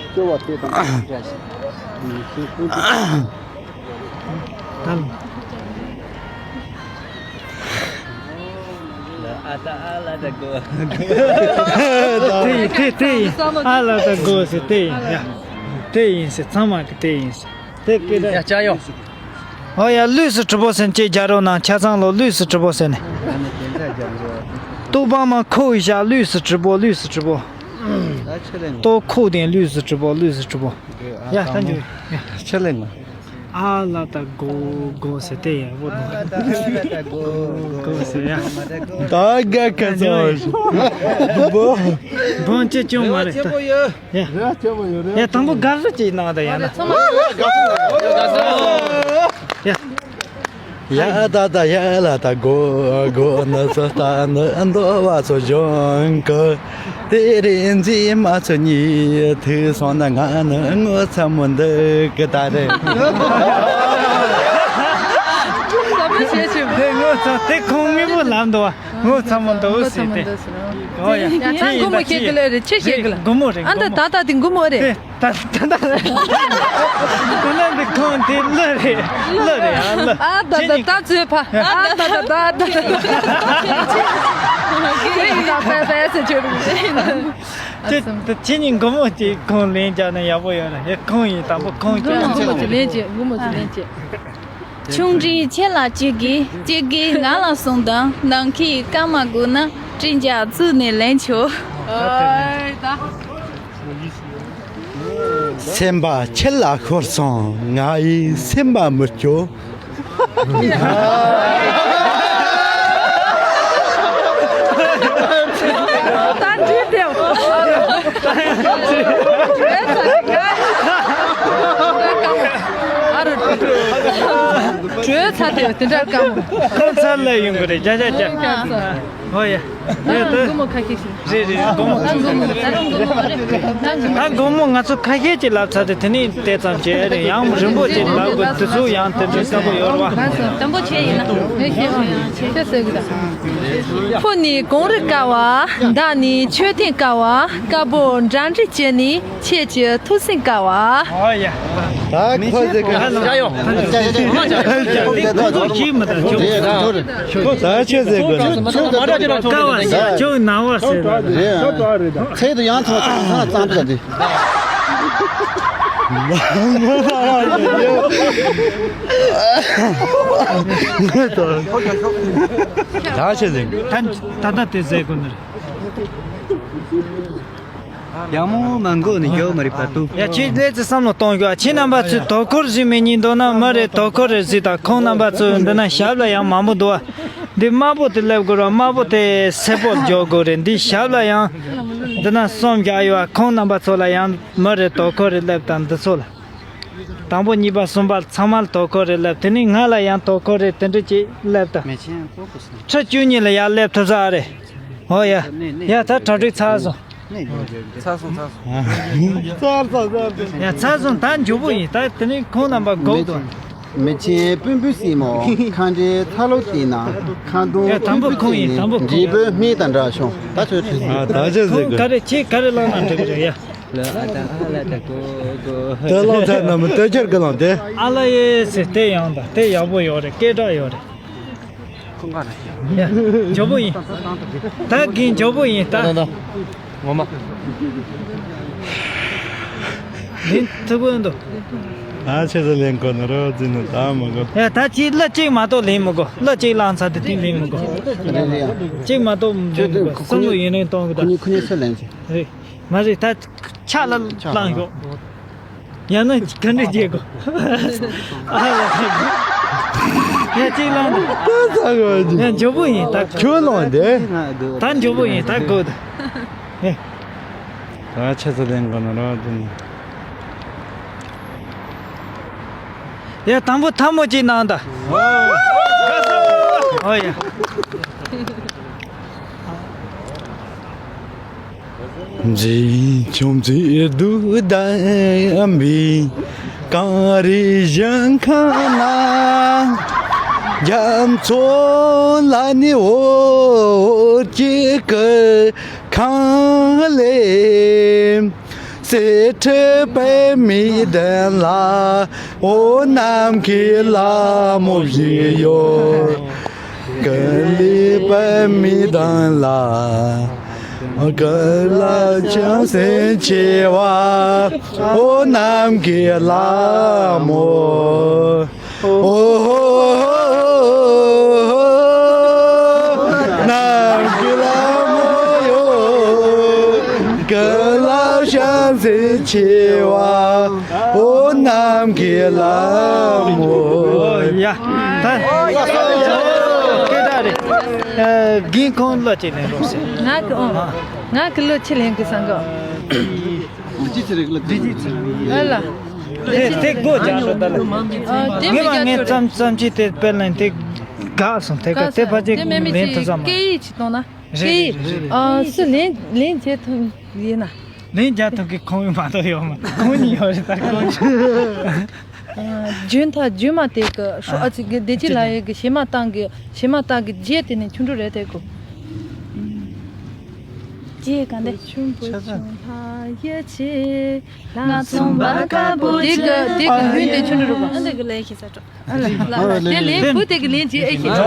ད། ཨ་ད་ཨ་ལ་ད་གོ། དེ་ཡིན་དེ་དེ་ཡིན། ཨ་ལ་ད་གོ་ཟེར་དེ་ཡིན་ཡ། དེ་ཡིན་ཟེར། ཚང་མ་གི་དེ་ཡིན་ཟེར། དེ་སྐད་ད་ཡ་ཅག་ཡོང་། ཨོ་ཡ་ལུས་སུ་གྲུབ་པོ་ཟེར་ཅེས་རྒྱ་རོ་ནང་ཆ་ཚང་ལོ་ལུས་སུ་གྲུབ་པོ་ཟེར་ནས། ཏོག་པང་མ་ཁོ་ཡི་ཞག་ལུས་སུ་གྲུབ་པོ་ལུས་སུ་གྲུབ་པོ། ཏོག་ཁོ་དེ་ལུས་སུ་གྲུབ་པོ་ལུས་སུ་གྲུབ་པོ། ཡ་ད་འཇུ་ཡ། ཆ་ལེ་ང་། ཨ་ལ་ད་གོ་གོ་ཟེར་དེ་ཡ་བོ་ནོ། གོ་ཟེར་ཡ། ད་ག་ག་ཚོ། བོ། བོ་ཅི་ཅུང་མ་རེད་ད། ཡ། ཡ་དང་པོ་གར་རི་ཅིག་ནང་ད་ཡ་ན། ཡ། ཡ་ད་ད་ཡ་ལ་ད་གོ་གོ་ནི་ཚོ་ལྟ་ནི་འདོ་བ་ཚོ་གཞོན་གི། དེ་རིང་མཛེས་མ་ཚོ་གཉིས་ཐུག་སོང་ན་ང་ནི་ངོ་ཚ་མོ་འདུག་གི་ད་རེད། དེ་ངོ་ཚ་དེ་ཁོང་དངོས་པོ་ལབ་འདུག་བ། ངོ་ཚ་མོ་འདུག་ཟེར་ཏེ། ཨོ་ཡ། ད་མགོ་མོ་ཁྱེད་ཀྱི་ལ་རེད། ཆེ་ཤེས་ཀྱི་ལ། མགོ་མོ་རེད། ཨ་ད་ད་ད་དེ་མགོ་མོ་རེད། ད་ད་ད། དེ་ན་འདི་ཁོང་དེ་ལ་རེད། ལ་རེད་ཨ་ལ། ཨ་ད་ད་ད་ཚོད་ཕ། ཨ་ད་ད་ད་ད། ཁྱེད་ཀྱི་ད་ད་ད་ཟེར་ཆོད་རེད། ཁྱེད་ད་ཁྱེད་གཉིས་མགོ་མོ་གཅིག་ཁོང་ལེན་རྒྱག་ན་ཡག་པོ་ཡོད་རེད། ཡ་ཁོང་ཡིན་དང་པོ་ཁོང་མགོ་མོ་ཁྱེད་མགོ་མོ་ཚོ་ལེན་བྱེད། མགོ་མོ་ཚོ་ལེན་བྱེད། ཆུང་འདྲིས་ཁྱེད་ལ་གཅིག་གིས་གཅིག་གིས་ང་ལ་གསུངས་དང་། ནམ་མཁའི་སྐར་མ་དགོས་ན་སྤྲིན་རྒྱག་བཙུགས་ནས་ལེན་ཆོག་ཨོའི་ད། སེམས་པ་ཁྱེད་ལ་ཤོར་སོང་། ང་ཡི་སེམས་པ་མི་སྐྱོ། ད་འདྲི་དེ། ཨ་རོ། བྲོས་ཚར་དེ་དེ་འདྲ་སྐམ། ཁོང་ཚར་ལ་ཡོང་གི་རེད། རྒྱ་རྒྱ་རྒྱ། ཧོ་ཡ། ཡ་ད། སྒོར་མོ་ཁ་ཤས་ཤིག་རེད་རེད། སྒོར་མོ། ད་སྒོར་མོ་རེད། ད་སྒོར་མོ་ང་ཚོ་ཁ་ཤས་ཅིག་ལབ་ཚར་ཏེ་དེ་ནས་དེ་ཙམ་བྱས་རེད། ཡང་རིང་པོ་ཅིག་ལབ་དགོས། དེ་ཚོ་ཡང་དེ་འདྲའི་སྐབས་ཡོད་རེད་བ། དང་པོ་བྱས་ཡིན་ན། ཕོ་ནི་གངས་རི་དཀར་བ། མདའ་ནི་མཆོད་རྟེན་དཀར་བ། དཀར་པོ་འདྲ་འདྲ་བྱས་ནི། ཁྱེད་ཀྱི་ཐུགས་སེམས་དཀར་བ། ཨོ་ཡ། ད་ཁོ་ཟེར་གི་ཡ་ཡོ། ཁོ་ཚོ་ཅིས་མི་ད་ཁོ་ད་ཆོས་ཟེར་གི་ཀ་བ་ཟེར་ཁྱོད་ན་བ་ཟེར། ཚེ་དུ་ཡང་ཐོག་ཚང་ཚང་ཚང་ཚང་དེ། ད་ཆོས་ཟེར་གི་ད་ད་ད་དེ་ཟེར་གི་ནི། ཡག་མོ་མ་འགོ་ནས་ཡོད་མ་རེད་པ་ཏུ། ཡ་ཁྱེད་ལས་ཚེ་བསམ་བློ་གཏོང་རྒྱུ། ཁྱེད་རྣམ་པ་ཚོས་དོ་ཁུར་ཞིག་མི་ཉན་འདུག་ན་མི་རེད། དོ་ཁུར་རེ་ཞིག་དང་། ཁོང་རྣམ་པ་ཚོས་འདི་ན་ཞབས་ལ་ཡང་མང་པོ་འདུག་བ། འདི་དམར་པོ་དེ་སླེབས་དགོས་ར། དམར་པོ་དེ་སེར་པོ་འཇོག་དགོས་རེད། འདི་ཞབས་ལ་ཡང་འདི་ན་གསུམ་བརྒྱབ་ཡོད་བ། ཁོང་རྣམ་པ་ཚོ་ལ་ཡང་མི་རེད། དོ་ཁུར་རེ་སླེབས་དང་འདི་ཚོ་ལ། དང་པོ་གཉིས་པ་གསུམ་པ་ཚང་མ་ལ་དོ་ཁུར་རེ་སླེབས། དེ་ནས་ང་ལ་ཡང་དོ་ཁུར་རེ་དེ་འདྲ་ཅིག་སླེབས་དང་། ཁྲི་བཅུ་གཉིས་ལ་ཡར་སླེབས་ཐུབ་ས་རེད། ཨོ་ཡ། ཡ་ད་གྲ་སྒྲིག་ཚར་སོང་། ཚར་སོང་། ཚར་སོང་། ཚར་སོང་། ཚར་སོང་། ཡ། ཚར་སོང་། ད་མགྱོགས་པོ་ཡིན། ད་དེ་ནས་ཁོང་རྣམ་པ་སྒུག་འདུག་མི་ཆེན་སྤུན་པོའི་སྲིང་མོ། ཁ་འདྲའི་ཐ་ལོ་བལྟས་ན། ཁ་འདོན། ཡ། དང་པོ་ཁོང་ཡིན། དང་པོ་ཁོང་འབྲས་བུ་སྨན་དང་འདྲ་བྱུང་། ད་ཚོད་ཐུབ་སོང་། ཨ། ད་ཆ་ཟེར་གི། ག་རེ་བྱེད། ག་རེ་བླངས་ན་འགྲིག་གི་རེད་ཡ། ལ་ཨ་ད་ཨ་ལ་ད་གོ་གོ། དེ་བླངས་ཚར་ན་མི་སྟོད་ཆར་གི་ལངས་ཏེ། ཨ་ལ་ཡེ་ཟེར། དེ་ཡང་ད་དེ་ཡག་པོ་ཡོད་རེད། སྐད་གྲགས་ཡོད་རེད། ཁོང་ག་ན་ཡ། མགྱོགས་པོ་ཡིན། ད་གིན་མགྱོགས་པོ་ཡིན་ད། ད་ད་ངོ་མ། ལེན་ཐུབ་ཀྱི་འདུག་ཨ། ཆེ་ས་ལེན་གོ་ནི་རོ་ཛི་ནི་ད་མི་གོ། ཡ། ད་ཅི་གླུ་གཅིག་མ་གཏོགས་ལེན་མི་གོ། གླུ་གཅིག་བླངས་ཚར་དེ་དུས་ལེན་མི་གོ། རེད་རེད་ཡ། གཅིག་མ་གཏོགས་ལེན་མི་གོ། བསམ་བློ་ཡུན་རིང་གཏོང་གི་ད། ཁོ་གཉིས་ཁོ་གཉིས་ཚུར་ལེན་ཚེ། རེད། མ་རེད། ད་ཕྱག་ལ་བླངས་ཤོག་ཡང་ན་ག་འདྲ་བྱེད་དགོས། ཨ་ལ། ཡ། གཅིག་བླངས་འདུག་ད་ཚ་གོ་ཡ། མགྱོགས་པོ་ཡིན་ད། ཁྱོད་བླངས་དེ། ད་མགྱོགས་པོ་ཡིན་ད། དགོས་ད། ཡ། ད་ཆ་ཚ་ལེན་གོ་ནི་རོ་དེ་ནི། ཡ། དང་པོ་ཐལ་མོ་གཅིག་གནང་ད། ཨོ་ཡ། འཛིན་བྱུང་ཚེ་སྡུག་ལྡན་པའི་གངས་རི་ཞིང་ཁམས་ན། རྒྱ་མཚོ་ལ་ནི་འོད་ཀྱི་སྐུ་ཁང་ལས། གསེར་ཁྲི་པདྨའི་གདན་ལ། འོ་ནམ་མཁའི་ལ་མོ་བཞུགས་ཡོད། ཀུན་ལས་པདྨའི་གདན་ལ། ཀུན་ལ་བྱང་སེམས་ཆེ་བ། འོ་ནམ་མཁའི་ལ་མོ། ཨོ་ཧོ་ཧོ་ཧོ། ནམ་མཁའི་ལ་མོ་ཡོ། ཀུན་ལ་བྱང་སེམས་ཆེ་བ། འོ་ནམ་མཁའི་ལ་མོ། ཡ། ད་སྐད་གྲགས་རེད། ཨ། རྒན་ཁོང་གླུ་ཅིག་ལེན་རོགས་ཟེར། ང་གི། ཨོ། ང་གི་གླུ་ཅིག་ལེན་གི་བསམ་གི། ཨ་ལ། དེ་དེ་སྒོ་རྒྱག་རོགས་ད་ལ། ཨ། དེ་མི་ངས་མ་རྒྱག་ངས་ཆོག་རེད། ཙམ་ཙམ་ཅིག་དེ་དཔེར་ན་དེ་དགའ་སོང་། དེ་ག་དེ་ཕལ་ཆེར་དེ་མེད་མི་ལེན་ཅིག་ཐུབ་ས་མ་སྐད་ཡིག་ཅིག་གཏོང་ན། རེད་རེད་རེད་རེད། ཨ། སུ་ལེན་ལེན་བྱེད་ཐུབ་ཡིན་ན། ལེན་རྒྱག་ཐུབ་གི། ཁོང་ཡོད་མ་གཏོགས་ཡོད་མ། ཁོང་གཉིས་ཡོད་རེད་ད། ཁོང་གཉིས། ཨ། རྒྱུན་ཐག་རྒྱུན་མ་དེ་གི་ཧྲོ། ཨ། ཅིག་གི་བདེ་སྐྱིད་ལགས་ཡོད་གི་བྱེ་མ་བཏང་གི། བྱེ་མ་བཏང་གི་རྗེས་དེ་ནས་ཆུང་འགྲོ་རེད་དེ་གོ། རྗེས་ག་འདི། ཆུང་བུ་ཆུང་ལྷ་ཡི་ཆེ། ང་ཚོང་པ་དཀར་པོ། དེ་གི་དེ་གི་ཡུན་དེ་ཆུང་འགྲོ་རུ་གོ། ཨ། འདི་གི་ལེན་ཤེས་ས་འགྲོ། ཨ་ལ་ལ། དེ་ལེན་བུ་དེ་གི་ལེན་བྱེད་ཨེ་ཤེས།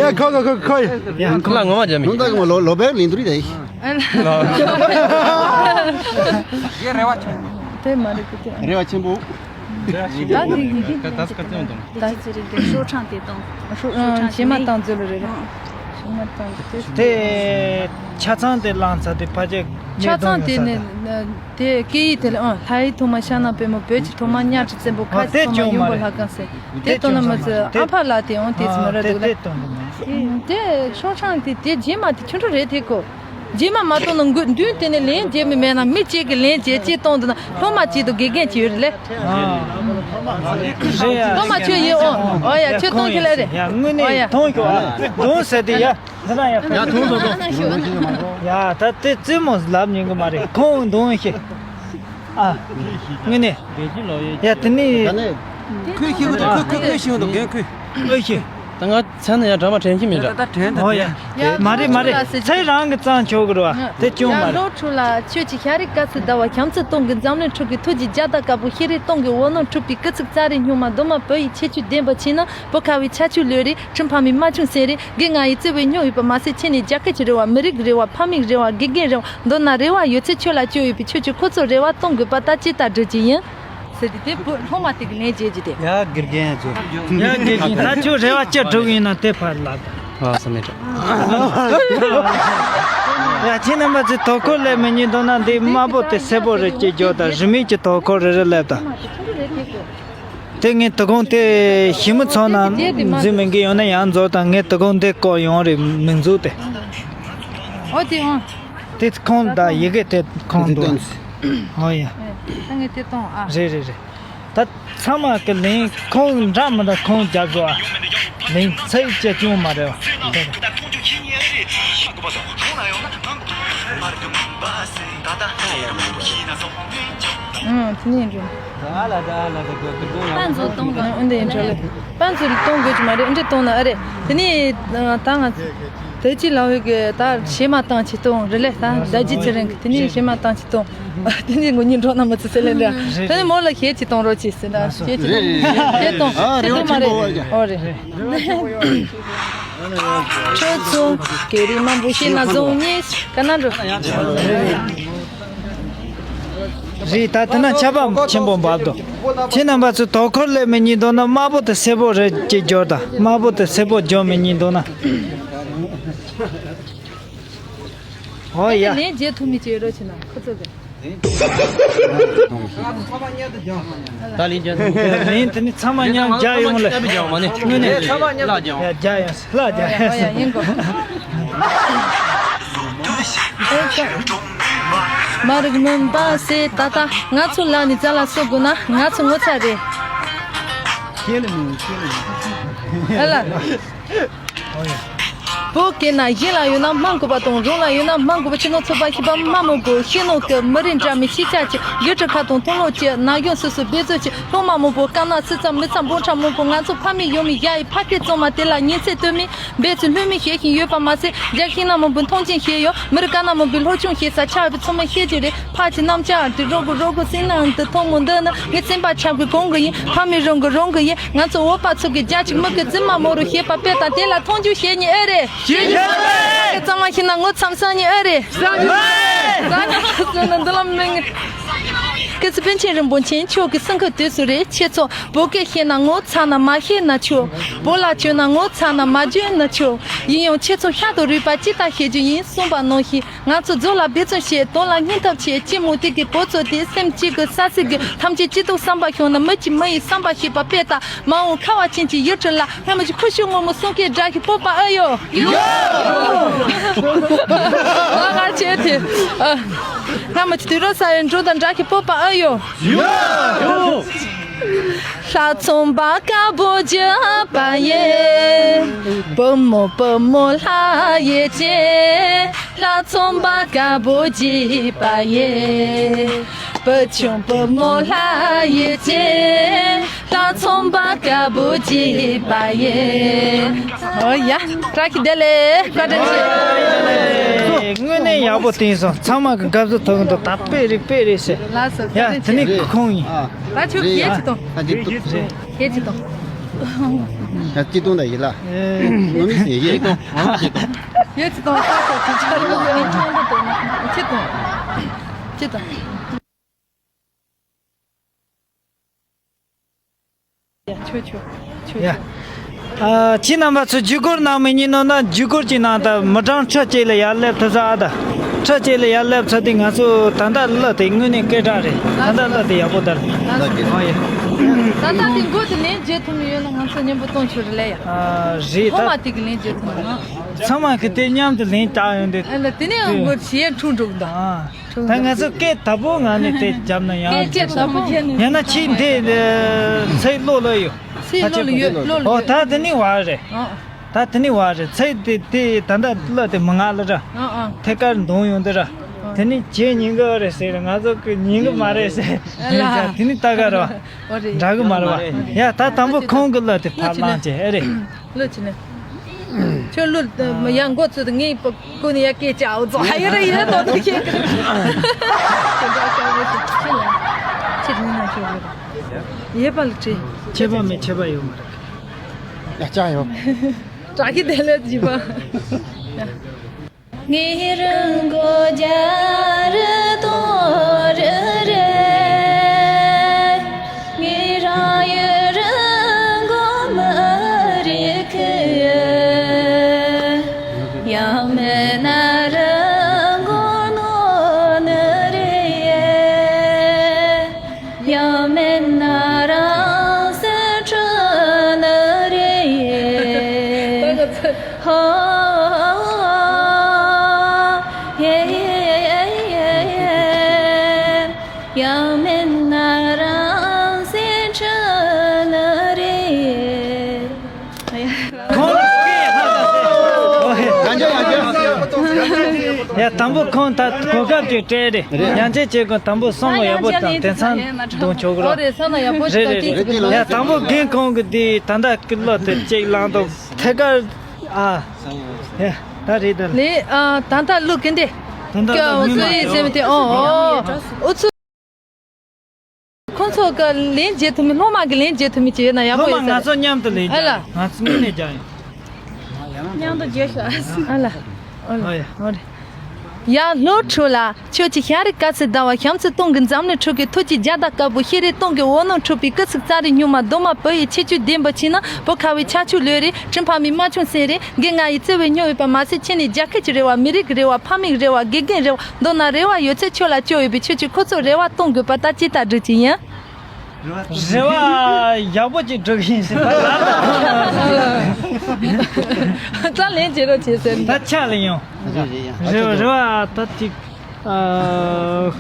ཡ། ཁོ་ཁོ་ཁོ་ཁོ། ཡ། ཁོ་ལ་ངོ་མ་རྒྱ་མི། ལུང་དག་གི་མ་ལོ་ལོ་པའི་ལེན་དུ་རི་དེ། ཨ་ལ། དེ་མ་རེད་གི་དེ། རེ་བ་ཆེན་པོ། ད་དེ་གི་དེ། ད་ད་སྐར་ཙམ་དང་། ད་ཅི་རེད་དེ། ཤོག་གྲངས་དེ་དང་། ཤོག་གྲངས་བྱེ་མ་བཏང་ཚུལ་ལ་རེད། བྱེ་མ་བཏང་དེ། དེ་ཆ་ཚང་དེ་བླངས་ཚར་དེ་ཕལ་ཆེར་ཆ་ཚང་དེ་ནི། དེ་སྐད་ཡིག་དེ་ལ། ཨང་། ལྷ་ཡི་ཐོག་མ་ཤ་ན་པདྨོ། བོད་ཀྱི་ཐོག་མ་གཉའ་ཁྲི་བཙན་པོ། ཁ་ཆེ་ཐོག་མ་ཡུམ་བུ་ལྷ་ཁང་ཟེར། དེ་ཐོག་ན་མི་ཚེ་ཨ་ཕ་ལ་དེ་འོང་དེ་ཚོ་མི་ར་འདུག་ལ། དེ་ཤོག་གྲངས་དེ་དེ་རྗེས་མ་དེ་ཆུང་ཆུང་རེད་དེ་གོ། རྗེས་མ་མ་གཏོང་ན་མགོ་མདུན་དེ་ནས་ལན་རྒྱབ་མི་མེད་ན། མི་གཅིག་གིས་ལན་བྱེད་ཅེས་གཏོང་འདུག་ན། སློབ་མ་གཅིག་ཏུ་དགེ་རྒན་གྱི་ཡོད་རེད་ལེ། སློབ་མ་ཁྱོད་ཡིན་འོང་། ཨོ་ཡ། ཁྱོད་གཏོང་ཁྱོད་ལ་རེད། ཡ། དངོས་གནས་ཨོ་ཡ། གཏོང་ཤོག་ཨ། གཏོང་ཟེར་དེ་ཡ། འདི་ན་ཡ། ཡ། ཐུང་ཐུང་ཐུང་། ཡ། ད་དེ་རྩེད་མོ་ལབ་ཉན་གི་མ་རེད། ཁོང་འདོན་ཤེས། ཨ། དངོས་གནས། ཡ། དེ་ནི། ཁོས་ཤེས་གི་འདུག་ཁོས་ཁོས་ཁོས་ཤེས་གི་འདུག་རྒན་ཁོས། ཨོ་ཤེས། ད་ང་ཚ་ན་ཡ་འདྲ་མ་དྲན་གྱི་མེད་འདྲ། ད་དྲན་ད། ཨོ་ཡ། མ་རེད་མ་རེད། ཚེ་རང་གི་གཙང་ཆོག་གི་རེད་བ། དེ་ཅུང་མ་རེད། ལོ་ཁྲུ་ལ་ཆོས་ཀྱི་ཤ་རི་དཀར་ཚིལ་ཟླ་བ། ཤམ་ཚིག་སྟོང་གི་འཛམ་གླིང་ཁྲུ་གི། ཐུགས་ཀྱི་རྒྱ་ད་དཀར་པོ། ཤེས་རིག་སྟོང་གི་འོ་ནོ་ཁྲུ་པའི། སྐུ་ཚིགས་ཙ་རི་སྨྱུག་མ་རྡོ་མ། བོད་ཡི་ཁྱད་ཆོས་ལྡན་པ་ཆེ་ན། བོད་ཁ་བའི་ཆ་ཆུ་ལོས་རེད། ཁྲི་འཕགས་མའི་རྨ་ཆུང་སེང་རེད། དགེ་ང་ཡི་བརྩེ་བའི་སྨྱོ་ཡོད་པ་མ་ཟད། ཁྱེད་ནི་རྒྱ་སྐད་ཀྱི་རེ་བ། མི་རིགས་ཀྱི་རེ་བ། ཕ་མའི་རེ་བ། དགེ་རྒན་རེ་བ། མདོར་ན་རེ་བ་ཡོད་ཚད་ཁྱོད་ལ་བཅོལ་ཡོད་པའི། ཁྱོད་ཀྱིས་ཁོ་ཚོར་རེ་བ་གཏོང་དགོས་པ་ད་ཇི་ལྟར་སྒྲུབ་ཀྱི་ཡིན། ཟེར་ཏེ་དེ་བུ་སློབ་མ་དེ་གི་ལན་བརྗེད་ཀྱི་དེ། ཡ། དགེ་རྒན་ཚོ། ཡ། དགེ་རྒན། ད་ཁྱོད་རེ་བ་ཅི་སྒྲུབ་ཡིན་ན་དེ་ཕར་ལབ་ད། ཨ། ས་མེད་དྲ། ཡ། ཁྱེད་རྣམ་པ་ཚོས་དོ་ཁུར་སླེབས་མི་ཉན་འདུག་ན། འདི་དམར་པོ་དེ་སེར་པོ་རེ་སྐྱེ་རྒྱུ་དང་། རི་མིག་གི་དོ་ཁུར་རེ་རེ་སླེབས་དང་། དེ་ངས་དོ་དགོང་དེ་ཞི་མི་ཚོགས་ནང་འཛུལ་མི་འགི་ཡོང་ན་ཡང་འཛུལ་དང་། ངས་དོ་དགོང་དེ་བསྐོར་ཡོང་རེད། མི་འཛུལ་ཏེ། ཨོ་དེ་ཨང་། དེ་ཁོང་ད་ཡི་གེ་དེ་ཁོང་འདུག་ཨོ་ཡ། ད་ངས་དེ་གཏོང་ཨ། རེད་རེད་རེད། ད་ ཚང་མ་གི་ལན་ཁོང་འདྲ་མི་འདྲ་ཁོང་རྒྱབ་དགོས་ཨ། ལན་ཚིག་གཅིག་ཀྱང་མ་རེད་བ། ཨང་དེ་ནས་འགྲོ། ཨ་ལ་ད་ཨ་ལ་ད་གོ་གི་གོ་ཡང་། པན་ཚུ་གཏོང་དང་། ཨ་འདི་ཡིན་འགྲོ་ལེ། པན་ཚུ་གཏོང་དགོས་ཀྱི་མ་རེད། འདི་གཏོང་ན་ཨ་རེད། དེ་ནས་ད་ང་དེ་ཅི་ལ་འོས་གི་ད་བྱེ་མ་བཏང་ཅི་གཏོང་རེད་ལེ། ད་ད་ཅི་ཚེ་རིང་གི་དེ་ནས་བྱེ་མ་བཏང་ཅི་གཏོང་། དེ་ནས་ངོ་ཉིད་འགྲོ་ན་མི་ཚེ་ཚེ་ལེ་འདྲ། དེ་ནས་མོ་ལ་ཞེ་ཅི་གཏོང་རོགས་ཅི་ཟེར་ན་ཞེ་ཅི་གཏོང་། ཞེ་གཏོང་། ཨ་དེ་རེ་བ་ཚོ་མ་རེད། ཆེན་པོ་བ་རྒྱ། ཨོ་རེད། ཁྱོད་ཚོ་སྐད་རིགས་མང་པོ་ཤེས་ན་བཟང་ངེས་ག་ན་འགྲོ། རེད། ད་དེ་ན་ཆར་པ་ཆེན་པོ་འབབ་འདུག་ཁྱེད་རྣམ་པ་ཚོས་དོ་ཁུར་སླེབས་མི་ཉིན་དོ་ན་དམར་པོ་དེ་སེར་པོ་རེ་གཅིག་སྦྱོར་དང་། དམར་པོ་དེ་སེར་པོ་སྦྱོར་མི་ཉིན་དོ་ན། ཨོ་ཡ། ལན་རྒྱག་ཐུབ་མི་ཅིག་ཡོད་རོགས་བྱེད་ན་ཁོ་ཚོ་གི། ད་ལན་རྒྱག་ཐུབ། ལན་དེ་ནི་ཚང་མ་མཉམ་རྒྱག་ཡོང་ལེ། དངོས་གནས་ལ་རྒྱག་ཡོང་། ཡ་རྒྱག་ཡོང་། ལ་རྒྱག་ཡོང་། ཡ་ཡིན་གོ། མ་རིག་མུན་པ་སེ་ད་ད་ང་ཚོ་ལ་ནི་རྩ་ལ་སོ་དགོས་ན་ང་ཚོ་ངོ་ཚ་རེད། ཁྱེད་ལ་མིན་ཁྱེད་ལ་མིན། ཨ་ལ། བོད་སྐད་ན་གཞན་ལ་ཡོད་ན་སྨྲ་དགོས་པ་དང་། རང་ལ་ཡོད་ན་སྨྲ་དགོས་པ། ཕྱི་ནང་ཚོགས་པ་ཤེས་པ་སྨྲ་མི་དགོས། ཤེས་ནོ་གི་མི་རིགས་འདྲ་མིན་ཤེས་བྱ་ཆེ། ཡུལ་གྲུ་ཁ་དང་མཐོང་ལོ་ཆེ། ན་གཞོན་སོ་སོ་འབད་རྩོལ་ཆེ། སློབ་མ་མང་པོ་དཀར་ནག་སི་ཚ་མི་ཚ་འབུམ་ཕྲག་མང་པོ། ང་ཚོ་ཕ་མེས་ཡུལ་མེས་ཡ་ཡི་ཕ་སྐད་གཙང་མ་དེ་ལ་ཉིན་ཚེ་སྟོན་མི་འབད་རྩོལ་ལྷོད་མེད་བྱེད་བཞིན་ཡོད་པ་མ་ཟད། རྒྱ་ཤིང་ན་མང་པོའི་མཐོང་ཆེན་བྱེད་ཡོད། མི་རིགས་དཀར་ན་མང་པོའི་སློབ་སྦྱོང་བྱེད་ས་ཆགས་པའི་ཚོགས་མི་ཤེས་ཀྱི་རེད། ཕ་གི་རྣམ་ཅག་དེ་རོགས་གི་རོགས་གི་སེམས་ནང་དུ་ཐོག་མོ་འདི་ནི་ངའི་སེམས་པ་ཆགས་པའི་གོང་གི་ཡིན། ཕ་མེས་རང་གི་རང་གི་ཡིན། ང་ཚོ་བོད་པ་ཚོ་གི་རྒྱ་གཅིག་མི་གི་རྫུན་མ་མོ་རུ་བཤད་པ་དཔེ་དང་དེ་ལ་མཐོང་ཆུང་བྱེད་ཉེ་ཨེ་རེད། བྱེད་ཉེ་ཨེ་རེད། ཚང་མ་ཤི་ན་ངོ་ཚ་ས་ཉེ་ཨེ་རེད། ས་ཉེ་ཨེ་རེད། ས་ཉེ་ཨེ་རེད། འདི་ལ་མིང་། སྐུ་ཚེ་པཎ་ཆེན་རིན་པོ་ཆེ་མཆོག་གི་སེམས་ཁུར་དུས་སུ་རེད། ཁྱེད་ཚོ་བོད་སྐད་ཤེས་ན་ངོ་ཚ་ན་མ་ཤེས་ན་ཆོག་བོད་ལྭ་གྱོན་ན་ངོ་ཚ་ན་མ་གྱོན་ན་ཆོག་ཡིན་ཡང་ཁྱེད་ཚོ་ཤ་དང་རུས་པ་ཅི་ལྟར་ཤེས་རྒྱུ་ཡིན་གསུངས་པ་ནང་བཞིན། ང་ཚོ་རྫོང་ལ་འབད་བརྩོན་བྱེད། དོན་ལ་སྙིང་སྟོབས་ཆེ། ཅི་མོ་དེ་གི་བོད་ཚོ་དེ་སེམས་གཅིག་གི་ས་སྲིད་གི་ཐམས་ཅད་སྐྱིད་སྡུག་བསམ་པ་ཤོང་ན་མི་གཅིག་མི་ཡི་བསམ་པ་ཤེས་པ་དཔེ་ལྟ། མ་འོངས་ཁ་བ་ཅན་གྱི་ཡུལ་གྲུ་ལ་སྔ་མོ་གི་ཁུ་བྱུག་སྔོན་མོ་གསུང་སྐད་སྒྲ་གི་སྤོབས་པ་ཨ་ཡོ། ཡོ། ང་ང་ཆེ་དེ། ཨ། སྔ་མོ་གི་དུས་རབས་གསར་བའི་འགྲོ་དང་སྒྲ་གི་སྤོབས་པ་ཨ་ཡོ། ཡོ། ལྷ་ཚོང་པ་དཀར་པོ་བརྒྱུད་པ་ཡིན། བུ་མོ་བུ་མོ་ལྷ་ཡི་རྗེ། ལྷ་ཚོང་པ་དཀར་པོ་བརྒྱུད་པ་ཡིན། བུ་ཆུང་བུ་མོ་ལྷ་ཡི་རྗེ། ལྷ་ཚོང་པ་དཀར་པོ་བརྒྱུད་པ་ཡིན། ཨོ་ཡ། བཀྲ་ཤིས་བདེ་ལེགས། བཀའ་དྲིན་ཆེ། དངོས་གནས་ཡག་པོ་བསྟན་སོང་། ཚང་མ་གི་དགའ་བསུ་ཐོབ་གི་འདུག་ད་དཔེ་རེད་དཔེ་རེད་ཟེར། ལགས་སོ། ཡ་བཀའ་དྲིན་དེ་ནས་ཆེ། ཁོང་ཡིན། ད་ཁྱོད་རེད་ཡ། ཁྱེད་ཅི་གཏོང་། ད་ཅི་གཏོང་། རེད། ཁྱེད་ཅི་གཏོང་། ད་ཅི་གཏོང་ད་ཡིན་ལ། ཨེ། ནོ་མི་སེ་ཡེ། ཁྱེད་ཅི་གཏོང་། ད་ཁྱོད་ཅི་གཏོང་། ཁྱེད་གཏོང་། ཁྱེད་གཏོང་། ཁྱེད་གཏོང་། ཡ། ཁྱོད་ཁྱོད་ཁྱོད་ཡ། ཁྱོད། ཨ། ཁྱེད་རྣམ་པ་ཚོ་བརྒྱུད་སྐུར་གནང་མི་ཉིན་ནོ་ན་བརྒྱུད་སྐུར་གྱི་ནང་ད་མི་གྲངས་ཁྲི་གཅིག་ལ་ཡར་སླེབས་ཐུབ་ས་ཨ། ད་ཁྲི་གཅིག་ལ་ཡར་སླེབས་ཚར་དུས་ང་ཚོ་ད་ལྟ་གླུ་དེ་དངོས་གནས་སྐད་གྲགས་རེད། ད་ལྟ་གླུ་དེ་ཡག་པོ་ད་རེད། ཨོ་ཡ། ད་ལྟ་དེ་མགོ་དེ་ལན་རྒྱག་ཐུབ་ནི་ཡོད་ན་ང་ཚོ་མཉམ་པོ་གཏོང་ཆོག་རེད་ལ་ཡ། ཨ། རེད། ཐོག་མ་ད་དེ་གི་ལན་རྒྱག་ཐུབ་ན། ཚང་མ་གི་དེ་མཉམ་དུ་ལན་བཏགས་ཡོང་དུས། ཨ་ལ་དེ་ནས་མགོ་ཞེ་འཁྲུག་འགྲོ་གི་འདུག་ཨ། ད་ང་ཚོ་སྐད་དག་པོ་ངང་ནས་དེ་བརྒྱབ་ན་ཡང་། སྐད་ཆ་དག་པོ་བརྒྱབ་ནས། ཡང་ན་ཁྱེད་འདི་ཚེ་བློ་ལ་ཡོད། ཚེ་བློ་ལ་ཡོད། བློ་ལ་ཡོད། ཨོ་ད་དེ་ནི་བ་རེད། ཨ། ད་དེ་ནི་བ་རེད། ཚེ་དེ་དེ་ད་ལྟ་གླུ་དེ་མི་ངག་ལ་ར། ཨ་ཨ། ཐད་ཀར་འདོན་ཡོང་དུས་ར། ཨ། དེ་ནི་ཁྱེད་ཉན་གི་རེད་ཟེར། ང་ཚོ་གི་ཉན་གི་མ་རེད་ཟེར། ཨ་ལ། དེ་ནི་ལྟ་ག་ར། ཨོ་རེད། འདྲ་གི་མ་རེད་བ། ཡ་ད་དང་པོ་ཁོང་གི་གླུ་དེ་ཕར་བླངས་བྱས་ཨེ་རེད། ལོ་ཆེ་ནས། ཁྱོད་ལོ་ཡང་མགོ་ཚོས་ངའི་པ་ཀུན་ཡ་སྐད་ཆ་འུ་ཚོ་ཧ་ཡོད་རེད་ཡིན་ཏོ་ཏོ་ཁྱེད་ཀྱི་རེད། ཁྱེད་ཀྱི་རེད་ན་ཁྱོད་རེད། ཡེ་པ་ལ་ཁྲི། ཁྱད་པར་མེད། ཁྱད་པར་ཡོད་མ་རེད། ཡ་ཅག་ཡོད། བཀྲ་ཤིས་བདེ་ལེགས་བྱིས་པ། ངེད་རང་མགོ་རྒྱ་རི་དོ་རི་རེད། ངེད་རང་ཡུལ་རི་མགོ་མི་རིག་གི། ཡང་མིན་ན་རི་མགོ་ནོར་ནི་རེད། ཡང་མིན་ན་རང་སེམས་འཁྲུལ་ནི་རེད། ཧོ། ཡ། དང་པོ་ཁོང་ད་གོ་སྐབས་ཅིག་སྤྲད་རེད། ཡང་ཅིག་བྱེད་དགོས། དང་པོ་བསམ་བློ་ཡག་པོ་དང་དེང་སང་གཏོང་ཆོག་གི་རོགས། རེད་རེད། ཡ། དང་པོ་རྒན་ཁོང་གི་དེ་ད་ལྟ་ཀི་ལོ་དེ་གཅིག་ལངས་དང་ཐད་ཀར། ཨ། ཡ། ད་རེད་ད། ལེ། ཨ། ད་ལྟ་ལུག་གི་འདི། ད་ལྟ་ཀ་ལུག་ངོས་མ་ཀ་ཡི་སེམས་དེ། ཨོ་ཨོ། ཨུ་ཚུགས། ཁོང་ཚོ་གི་ལན་བརྗེ་ཐུབ་མིན། སློབ་མ་གི་ལན་བརྗེ་ཐུབ་མིན་ཅིག་ཡོད་ན་ཡག་པོ་ཡོད་ས་རེད། སློབ་མ་ང་ཚོ་མཉམ་དུ་ལན་རྒྱག་ཨ་ལ། ཡིན། ང་ཚོ་དངོས་གནས་རྒྱག་ཡིན། མཉམ་དུ་བརྗེ་ཤོག་ཨ་ལ། ཨོ་ཡ། ཨོ་རེད། ཡ། ལྷོ་ཕྱོགས་ལ་ཁྱོད་ཀྱི་ཤར་རི་དཀར་སེར་ཟླ་བ། ཤམ་སེང་སྟོང་གི་འཛམ་གླིང་ཕྲུ་གུ། ཐུགས་ཀྱི་རྒྱ་མདའ་དཀར་པོ། ཤེས་རིག་སྟོང་གི་འོད་སྣང་འཕྲོག་པའི་སྐུ་གཟུགས་རྩ་རི་སྨྱུག་མ། གདོང་དམར་བོད་ཡི་ཁྱད་ཆོས་ལྡན་པ་ཆེ་ན། བོད་ཁ་བའི་ཆར་ཆུ་ལོས་རེད། དྲིན་ཕ་མའི་རྨ་ཆུང་སེམས་རེད། རྒན་ང་ཡི་བརྩེ་བའི་སྨྱོ་ཡོད་པ་མ་ཟད། ཁྱེད་ནི་རྒྱལ་ཁབ་ཀྱི་རེ་བ། མི་རིགས་ཀྱི་རེ་བ། ཕ་མའི་རེ་བ། དགེ་རྒན་རེ་བ། མདོར་ན་རེ་བ་ཡོད་ཚད་ཁྱོད་ལ་བཅོལ་ཡོད་པའི་ཁྱོད་ཀྱིས་ཁོ་ཚོར་རེ་བ་གཏོང་དགོས་པ་ད་ཅི་ལྟར་སྒྲུབ་ཀྱི་ཡིན། རེ་བ་ཡག་པོ་ཅིག་སྒྲུབ་ཀྱི་ཡིན་ཟེར་ད་ལབ། ད་ལན་བྱེད་རོགས་བྱེད་ཟེར། ད་ཕྱག་ལ་ཡོང་། རེ་བ་རེ་བ་ད་ཅིག་ཨ།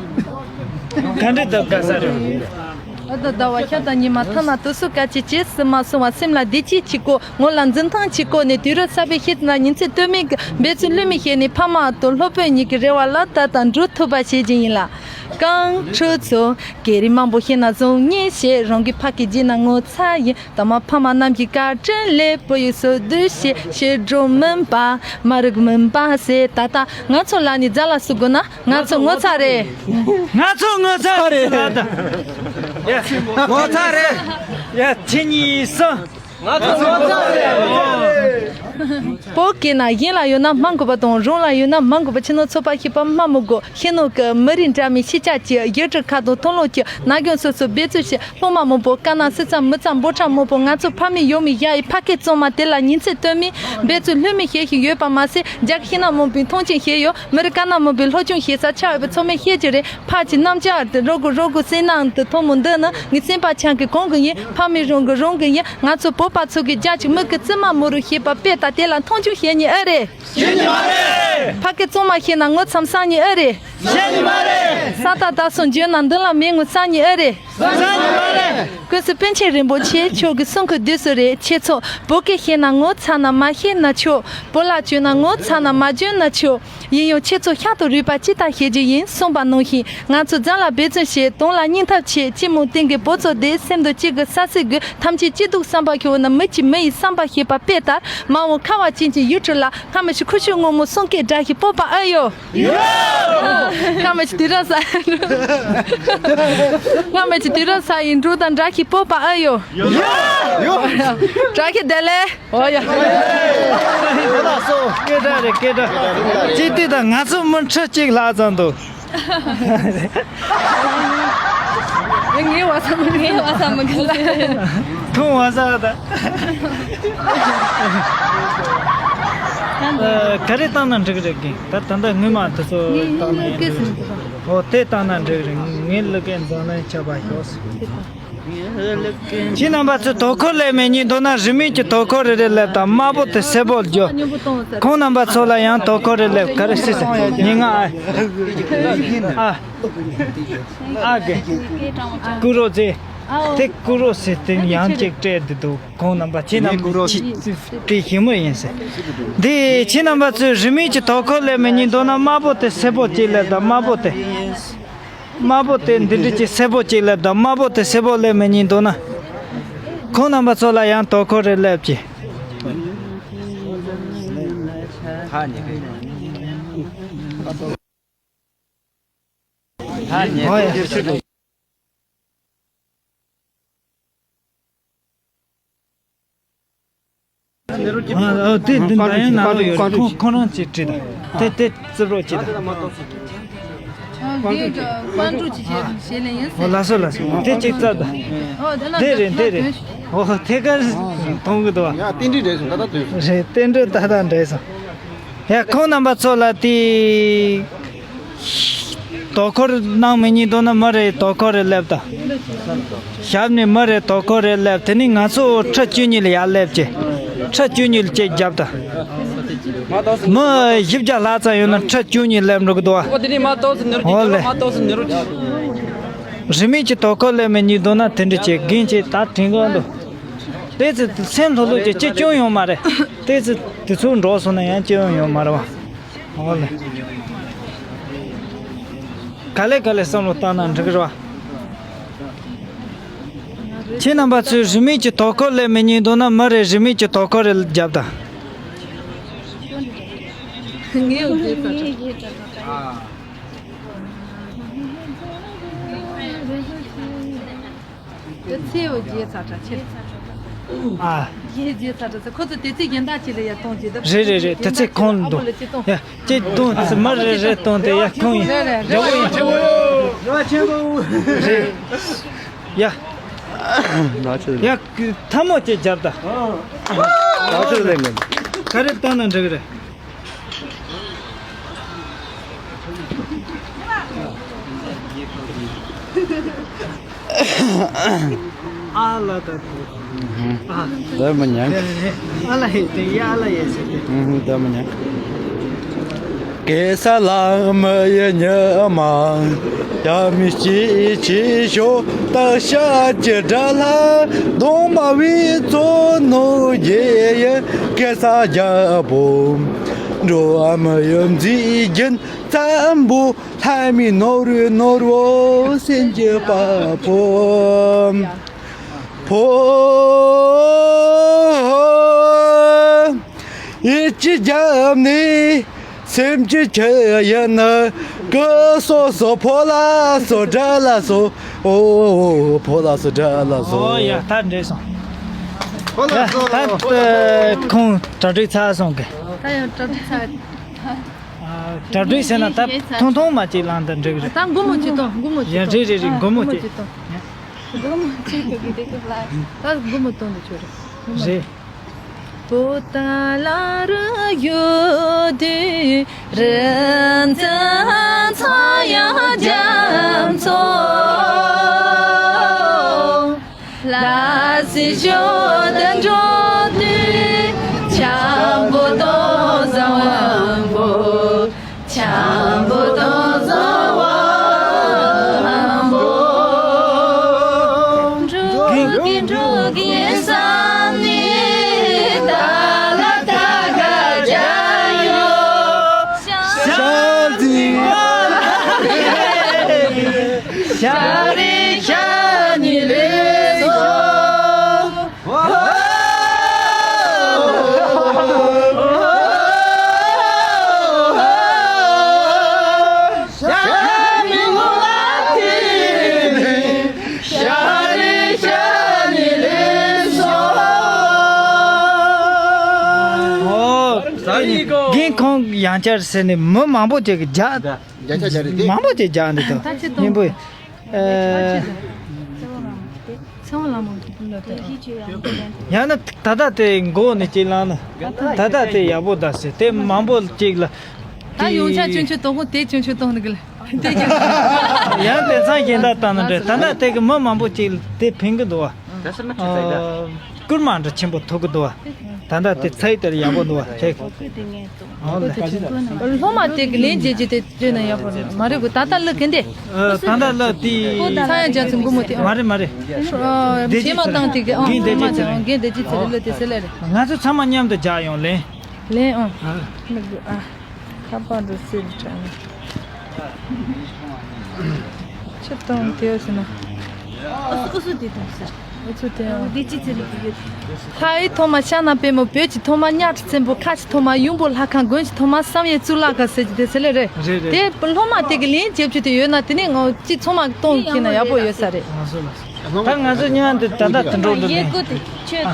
ག་འདྲ་ད་ག་ས་རེད། ཨ་ད་ཟླ་བ་ཤར་དང་ཉི་མ་ཐ་ན་དུས་སུ་སྐད་ཅིག་བྱེད་སྲིད་མ་སོང་བ། སེམས་ལ་བདེ་སྐྱིད་ཅིག་དགོས། ངོ་ལ་འཛུམ་མདངས་ཅིག་བཀོད་ནས། དུས་རབས་གསར་པའི་ཤེས་ན་ཉིན་མཚན་ལྟོས་མེད་ཀྱི་འབད་བརྩོན་ལྷོད་མེད་བྱས་ནས། ཕ་མ་དང་སློབ་དཔོན་གཉིས་ཀྱི་རེ་བ་ལག་བསྟར་དང་འགྲུབ་ཐུབ་པ་བྱེད་ཀྱི་ཡིན་ལ། རྐང་ཁྲོད་ཚོ་སྐད་རིགས་མང་པོ་ཤེས་ན་བཟང་ངེས་ཤེས། རང་གི་ཕ་སྐད་བརྗེད་ན་ངོ་ཚ་ཡིན། ད་མ་ཕ་མ་རྣམས་ཀྱི་བཀའ་དྲིན་ལས། བོད་ཡིག་སོ་བསྡུ་བྱས། བྱེད་འགྲོ་མིན་པ་མ་རིག་མིན་པ་ཟེར། ད་ལྟ་ང་ཚོ་ལ་ནི་རྫ་ལ་སུ་དགོས་ན། ང་ཚོ་ངོ་ཚ་རེད། ང་ཚོ་ངོ་ཚ་རེད། ངོ་ཚ་རེད། ཡ། ཁྱེད་གཉིས་སུ། ང་ཚོ་ངོ་ཚ་རེད། བོད་སྐད་ན་གཞན་ལ་ཡོད་ན་སྨྲ་དགོས་པ་དང་། རང་ལ་ཡོད་ན་སྨྲ་དགོས་པ། ཕྱི་ནང་ཚོགས་པ་ཤེས་པ་སྨྲ་མི་དགོས། ཤེས་ནོར་གྱི་མི་རིགས་འདྲ་མིན་ཤེས་བྱ་གྱི་ཡུལ་གྲུ་ཁག་དང་མཐོང་ལོག་གྱི་ན་གཞོན་སོ་སོ་འབད་བརྩོན་བྱེད། སློབ་མ་མང་པོ་དཀའ་ན་སི་ཚ་མི་ཚ་འབོར་ཕྲ་མང་པོ་ང་ཚོ་ཕ་མེས་ཡུལ་མེས་བཞག་ཡི་ཕ་སྐད་གཙང་མ་དེ་ལ་ཉིན་མཚན་ལྟོས་མེད་འབད་བརྩོན་ལྷོད་མེད་བྱེད་བཞིན་ཡོད་པ་མ་ཟད། རྒྱ་སྐད་ཤེས་ན་མང་པོས་མཐོང་ཆེན་བྱས་ཡོད། མི་རིགས་དཀར་ནག་མང་པོས་སློབ་སྦྱོང་བྱེད་ས་ཆགས་ཡོད་པ་ཚང་མས་ཤེས་ཀྱི་རེད། ཕ་གི་རྣམ་ཅག་དེ་རོགས་དགོས་རོགས་དགོས་ཟེར་ནའང་དེ་ཐོག་མོ་འདི་ནི་ངའི་སེམས་པ་ཆགས་ཀྱི་གང་གི་ཡིན། ཕ་མེས་རང་གི་རང་གི་ཡིན། ང་ཚོ་བོད་པ་ཚོ་གི་རྒྱ་གཅིག་མི་གི་བཙུན་མ་མོ་རུ་བྱེད་པ་དཔེ་ལྟ་དེ་ལ་མཐོང་ཆུང་བྱེད་ཉེན་ཨེ་རེད། བྱེད་ཉེན་མ་རེད། ཕ་སྐད་གཙང་མ་ཤེས་ན་ངོ་ཚ་མ་ཟ་ཉེན་ཨེ་རེད། བྱེད་ཉེན་མ་རེད། ས་ད་ད་སོང་འཇོན་ན་མདུན་ལ་མེད་ངོ་ཚ་ཉེན་ཨེ་རེད། བྱེད་ཉེན་མ་རེད། ཀུན་གཟིགས་པཎ་ཆེན་རིན་པོ་ཆེ་མཆོག་གི་གསུང་གི་དུས་སུ་རེད། ཁྱེད་ཚོ་བོད་སྐད་ཤེས་ན་ངོ་ཚ་ན་མ་ཤེས་ན་ཆོག་བོད་ལྭ་གྱོན་ན་ངོ་ཚ་ན་མ་གྱོན་ན་ཆོག་ཡིན་ཡང་ཁྱེད་ཚོ་ཤ་དང་རུས་པ་གཅིག་ལྟར་བྱེད་རྒྱུ་ཡིན། གསུངས་པ་ནང་བཞིན་ང་ཚོ་རྫ་ལ་འབད་བརྩོན་བྱེད། དོན་ལ་སྙིང་ཐག་བྱེད། སྤྱི་མོ་སྟེང་གི་བོད་ཚོ་དེ་སེམས་དང་གཅིག་གི་ས་སྲིད་དགོས། ཐམས་ཅད་སྐྱིད་སྡུག་བསམ་པ་ཁྱོད་ན་མི་གཅིག་མི་ཡི་བསམ་པ་ཤེས་པ་དཔེ་ལྟར། མ་འོངས་ཁ་བ་ཅན་གྱི་ཡུལ་གྲུ་ལ་སྔ་མི་ཞིག་ཁུ་ཤུ་སྔོན་མོ་གསུང་སྐད་འདྲ་ཞིག་སྤོབས་པ་ཨེ་ཡོད། ཡོད། སྔ་མི་ཞིག་དུས་རབས་གསར། སྔ་མི་ཞིག་དུས་རབས་གསར་ཡིན་འགྲོ་དང་འདྲ་ཞིག་སྤོབས་པ་ཨེ་ཡོད། ཡོད། བཀྲ་ཤིས་བདེ་ལེགས། ཨོ་ཡ། སྐད་གྲགས་རེད། སྐད་གྲགས་ཅི་སྟེ་ད་ང་ཚོ་མི་ཁྲི་གཅིག་ལྷག་ཙམ་འདུག་ངའི་བ་ས་མི་ངའི་བ་ས་མི་གི་ལ། ཁོང་བ་ས་ད། ཨ། ག་རེ་བཏང་ན་འགྲིག་རེད་གི། ད་ད་ལྟ་སྔོན་མ་དེ་ཚོ་བཏང་ན་ཡིན་འགྲིག་རེད། ཨོ་དེ་བཏང་ན་འགྲིག་རེད། ངའི་ལུག་གན་འཛམ་གླིང་ཁྱབ་པ་ཤོག་ཁྱེད་རྣམ་པ་ཚོས་དོ་ཁུར་སླེབས་མེད་ཉིན་མདོར་ན་རིན་མེད་ཀྱི་དོ་ཁུར་རེ་རེ་སླེབས་དང་། དམར་པོ་དེ་སེར་པོར་བསྒྱུར། ཁོང་རྣམ་པ་ཚོ་ལ་ཡང་དོ་ཁུར་རེ་སླེབས། ག་རེ་ཟེར་ཟེར་ཉིན་ང་ཨ་ཨ་གི་ཀུ་རོ་ཟེར་དེ་ཀུ་རོ་ཟེར་དེ་ཡང་གཅིག་སྤྲད་དེ་འདུག་ཁོང་རྣམ་པ་ཁྱེད་རྣམ་པ་ཁྱེད་ཀྱི་ཞི་མོ་ཡིན་ཟེར། འདི་ཁྱེད་རྣམ་པ་ཚོས་རིན་མེད་ཀྱི་དོ་ཁུར་སླེབས་མེད་ཉིན་མདོར་ན་དམར་པོ་དེ་སེར་པོ་གཅིག་སླེབས་དང་། དམར་པོ་དེ། དམར་པོ་དེ་འདི་འདྲ་ཅིག་སེར་པོ་གཅིག་སླེབས་དང་། དམར་པོ་དེ་སེར་པོ་སླེབས་མེད་ཉིན་མདོར་ན། ཁོང་རྣམ་པ་ཚོ་ལ་ཡང་དོ་ཁུར་རེ་སླེབས་ཀྱི། ཧོ་ཡ། ཨ། ཨ། དེ་འདི་འདྲ་ཡང་ན་རོ་ཡོད་རེད། ཁོང་ཁོང་རང་ཅིག་བྲིས་དང་། དེ་དེ་རྩིབ་རོགས་ཅིག་དང་། ཨ། དེ་ག་པན་ཀྲུག་ཅིག་བྱས་བྱས་ལེན་ཡིན་ཟེར། ཨོ་ལགས་སོ་ལགས་སོ། དེ་གཅིག་རྩིབ་དང་། ཨོ་དེ་ལ་དེ་རེད་དེ་རེད། ཨོ་དེ་ག་མཐོང་གི་འདུག་ཡ་རྟེན་འབྲེལ་འདྲ་སོང་ད་ལྟ་དུས་སོང་། རེད། རྟེན་འབྲེལ་ད་ལྟ་འདྲ་སོང་། ཡ། ཁོང་རྣམ་པ་ཚོ་ལ་དེ། དོ་ཁུར་གནང་མི་ཉིན་དོ་ན་མི་རེ་དོ་ཁུར་རེ་སླེབས་དང་། ཞབས་ནས་མི་རེ་དོ་ཁུར་རེ་སླེབས། དེ་ནས་ང་ཚོ་ཁྲི་བཅུ་གཉིས་ལ་ཡར་སླེབས་ཀྱི། ཁྲི་བཅུ་གཉིས་ལ་གཅིག་བརྒྱབ་དང་། མི་བཞི་བརྒྱ་ལྷག་ཙམ་ཡོད་ན་ཁྲི་བཅུ་གཉིས་སླེབས་འགྲོ་གི་འདུག་བ། ཨོ་ལེ། རིན་མེད་ཀྱི་དོ་ཁུར་སླེབས་མི་ཉིན་དོ་ན་དེ་འདྲ་བྱེད་རྒན་ཅིག་ད་དྲན་གི་འདུག་དེ་ཚོ་སེམས་ལྷོད་ལྷོད་ཀྱི་ཅི་སྐྱོན་ཡོང་མ་རེད། དེ་ཚོ་དེ་ཚོ་འགྲོ་སོང་ན་ཡང་སྐྱོན་ཡོང་མ་རེད་བ། ཨོ་ལེ། ག་ལེ་ག་ལེ་བསམ་བློ་བཏང་ན་འགྲིག་གི་རེད་བ། ཁྱེད་རྣམ་པ་ཚོས་རིན་མེད་ཀྱི་དོ་ཁུར་ལེན་མི་ཉན་འདུག་ན་མི་རེ་རིན་མེད་ཀྱི་དོ་ཁུར་རེ་རྒྱབ་དང་། ངའི་འོ་དེ་ཚ་དྲ། དེ་ཚེ་འོ་རྒྱལ་ཚ་དྲ་ཆེ། ཨ། རྒྱལ་རྒྱལ་ཚ་དྲ་ཚེ་ཁོ་ཚོ་དེ་ཚེ་གཞན་དག་ཅིག་ལ་ཡར་གཏོང་བྱེད་ད། རེད་རེད་རེད། དེ་ཚེ་ཁོང་ལ་འདུག་ཡ། ཅེས་གཏོང་ཚེ་མི་རེ་རེ་གཏོང་དེ་ཡ་ཁོང་ཡིན། རེད་རེད་རེད། རེད། ཡ། ན་ཆེ། ཡ། ཐལ་མོ་ཅིག་རྒྱབ་ད། ན་ཆེ་ལེན་མེད། ག་རེ་བཏང་ན་འགྲིག་གི་རེད། ཨ་ལ་ད། ཨ། ད་མི་ཉན། ཨ་ལ་ཧེ་དེ་ཡ་ཨ་ལ་ཡེ་ཟེར་ཏེ། ཨུ་ཧུ། ད་མི་ཉན། གེ་སར་ལ་མི་ཡི་ཉི་མ། ཡ་མི་སྐྱིད་ཅི་ཤོ་ད་ཤ་ཅི་དྲ་ལ་གདོང་མ་བའི་ཚོ་ནོ་ཡེ་ཡེ། གེ་སར་རྒྱལ་པོ། འགྲོ་བ་མི་ཡི་མཛེས་རྒྱན་བཙན་པོ། ལྷ་མིའི་ནོར་བུ་ནོར་བུ་སེམས་ཀྱི་དཔའ་བོ། བོ། ཡིད་ཀྱི་རྒྱབ་ནས་སེམས་ཀྱི་ཆུ་ཡིན་ནི། ཀི་སོ་སོ་ཕོ་ལ་སོ་དགྲ་ལ་སོ། ཨོ་ཕོ་ལ་སོ་དགྲ་ལ་སོ། ཨོ་ཡ་ད་འདྲེས་སོང་། ཕོ་ལ་སོ། ད་ད་ཁོང་གྲ་སྒྲིག་ཚར་སོང་གི། ད་ཡང་གྲ་སྒྲིག་ཚར། ཨ། གྲ་སྒྲིག་ཟེར་ན་ད་ཐུང་ཐུང་མ་ཅིག་ལངས་དང་འགྲིག་རེད། ད་སྒོར་མོ་གཅིག་གཏོང་། སྒོར་མོ་གཅིག་ཡ་གཏོང་། རེད་རེད་རེད། ཨ། སྒོར་མོ་སྒོར་མོ་གཅིག་གཅིག་གཏོང་། སྒོར་མོ་གཅིག་གི་དེ་གི་ལ་ད་སྒོར་མོ་གཏོང་དུ་ཆོག་རེད། སྒོར་མོ་རེད། པོ་ཏཱ་ལ་རུ་ཡོད་དུས་རི་འཛིན་ཚོ་ཡང་རྒྱ་མཚོ། ལ་སི་ཞོ་དང་འགྲོ་དུས་འཆམ་པོ་དང་བཟང་བོ། འཆམ་པོ་དང་བཟང་བོ། འགྲོ་གི་འགྲོ་གི་བསམ་ནི་ད་ལ་ད་ག་རྒྱ་ཡོ། ཤ་ཟི་ཤ་རི་ཤ་ནི་ལེ་སོ། རྒན་ཁོང་ཡང་བསྐྱར་ཟེར་ནས་མི་མང་པོ་ཅིག་གིས་རྒྱ། བརྒྱ་ཆ་བརྒྱ་རེད་དེ། མང་པོ་ཅིག་རྒྱག་འདུག་ད། ད་ཅི་གཏོང་སྙིང་པོ། ཨེ། ཚེ་དབང་ལ་མོ་ལ་དེ། ཡང་ན་ད་ལྟ་དེ་མགོ་ནས་ཅིག་ལངས་ན། ད་ལྟ་དེ་ཡག་པོ་ད་ཟེར་དེ་མང་པོ་ཅིག་ལ། ད་ཡོང་ཆ་ཅུང་ཆུ་དོག་པོ་དེ་ཅུང་ཆུ་གཏོང་ནི་གི་ལ་དེ་ཅུང་ཆུ། ཡང་དེང་སང་གཞན་དག་བཏང་ན་འདྲ། ད་ལྟ་དེ་གི་མི་མང་པོ་ཅིག་ལ་དེ་ཕན་གི་འདུག་བ། ཨ། སྐུལ་མ་འདྲ་ཆེན་པོ་ཐོབ་གི་འདུག་བ། ད་ལྟ་དེ་ཚ་ཡི་དེར་ཡག་པོ་འདུག་བ་དེ། སློབ་མ་དེ་གི་ལན་བྱེད་རྒྱུ་དེ་བརྗོད་ན་ཡག་པོ་མ་རེད་གོ། ད་ལྟ་གླུ་གན་དེ། ཨ། ད་ལྟ་གླུ་དེ། ཚངས་དབྱངས་རྒྱ་མཚོའི་མགོན་པོ་དེ། མ་རེད་མ་རེད། ཨ། བདེ་སྐྱིད་ཚེ་རིང་། མ་བཏང་དེ་གི། ཨ། རྒན་བདེ་སྐྱིད་ཚེ་རིང་། རྒན་བདེ་སྐྱིད་ཚེ་རིང་གླུ་དེ་ཟེར་ལེ་རེད། ང་ཚོ་ཚང་མ་མཉམ་དུ་རྒྱག་ཡོང་ལེ། ལེ། ཨ། ཨ། ཁ་པར་འདི་སེལ་དྲན། ཆི་བཏང་དེ་ཟེར་ན། ཨུ་སུ་ཨུ་སུ་དེ་བཏང་ཟེར། ཨུ་སུ་དེ་ཨ། དེ་ཅི་ཚེ་རིང་གི་ཡོད། ལྷ་ཡི་ཐོག་མ་ཤ་ན་པདྨོ། བོད་ཀྱི་ཐོག་མ་གཉའ་ཁྲི་བཙན་པོ། ཁ་ཆེ་ཐོག་མ་ཡུམ་བུ་ལྷ་ཁང་། དགོན་གྱི་ཐོག་མ་བསམ་ཡས་གཙུག་ལག་ཁང་ཟེར་གྱི་དེ་ཟེར་ལེ་རེད། རེད་རེད། དེ་སློབ་མ་དེ་གི་ལན་རྒྱབ་རྒྱུ་དེ་ཡོད་ན་དེ་ནས་ངོ་ཅི་ཚང་མ་གཏོང་གི་ན་ཡག་པོ་ཡོད་ས་རེད། ང་ཚོ་ལ། ད་ང་ཚོ་མཉམ་དུ་ད་ལྟ་དུད་འགྲོ་འགྲོ་ནས། ཡེ་གོ་དེ་ཁྱོད་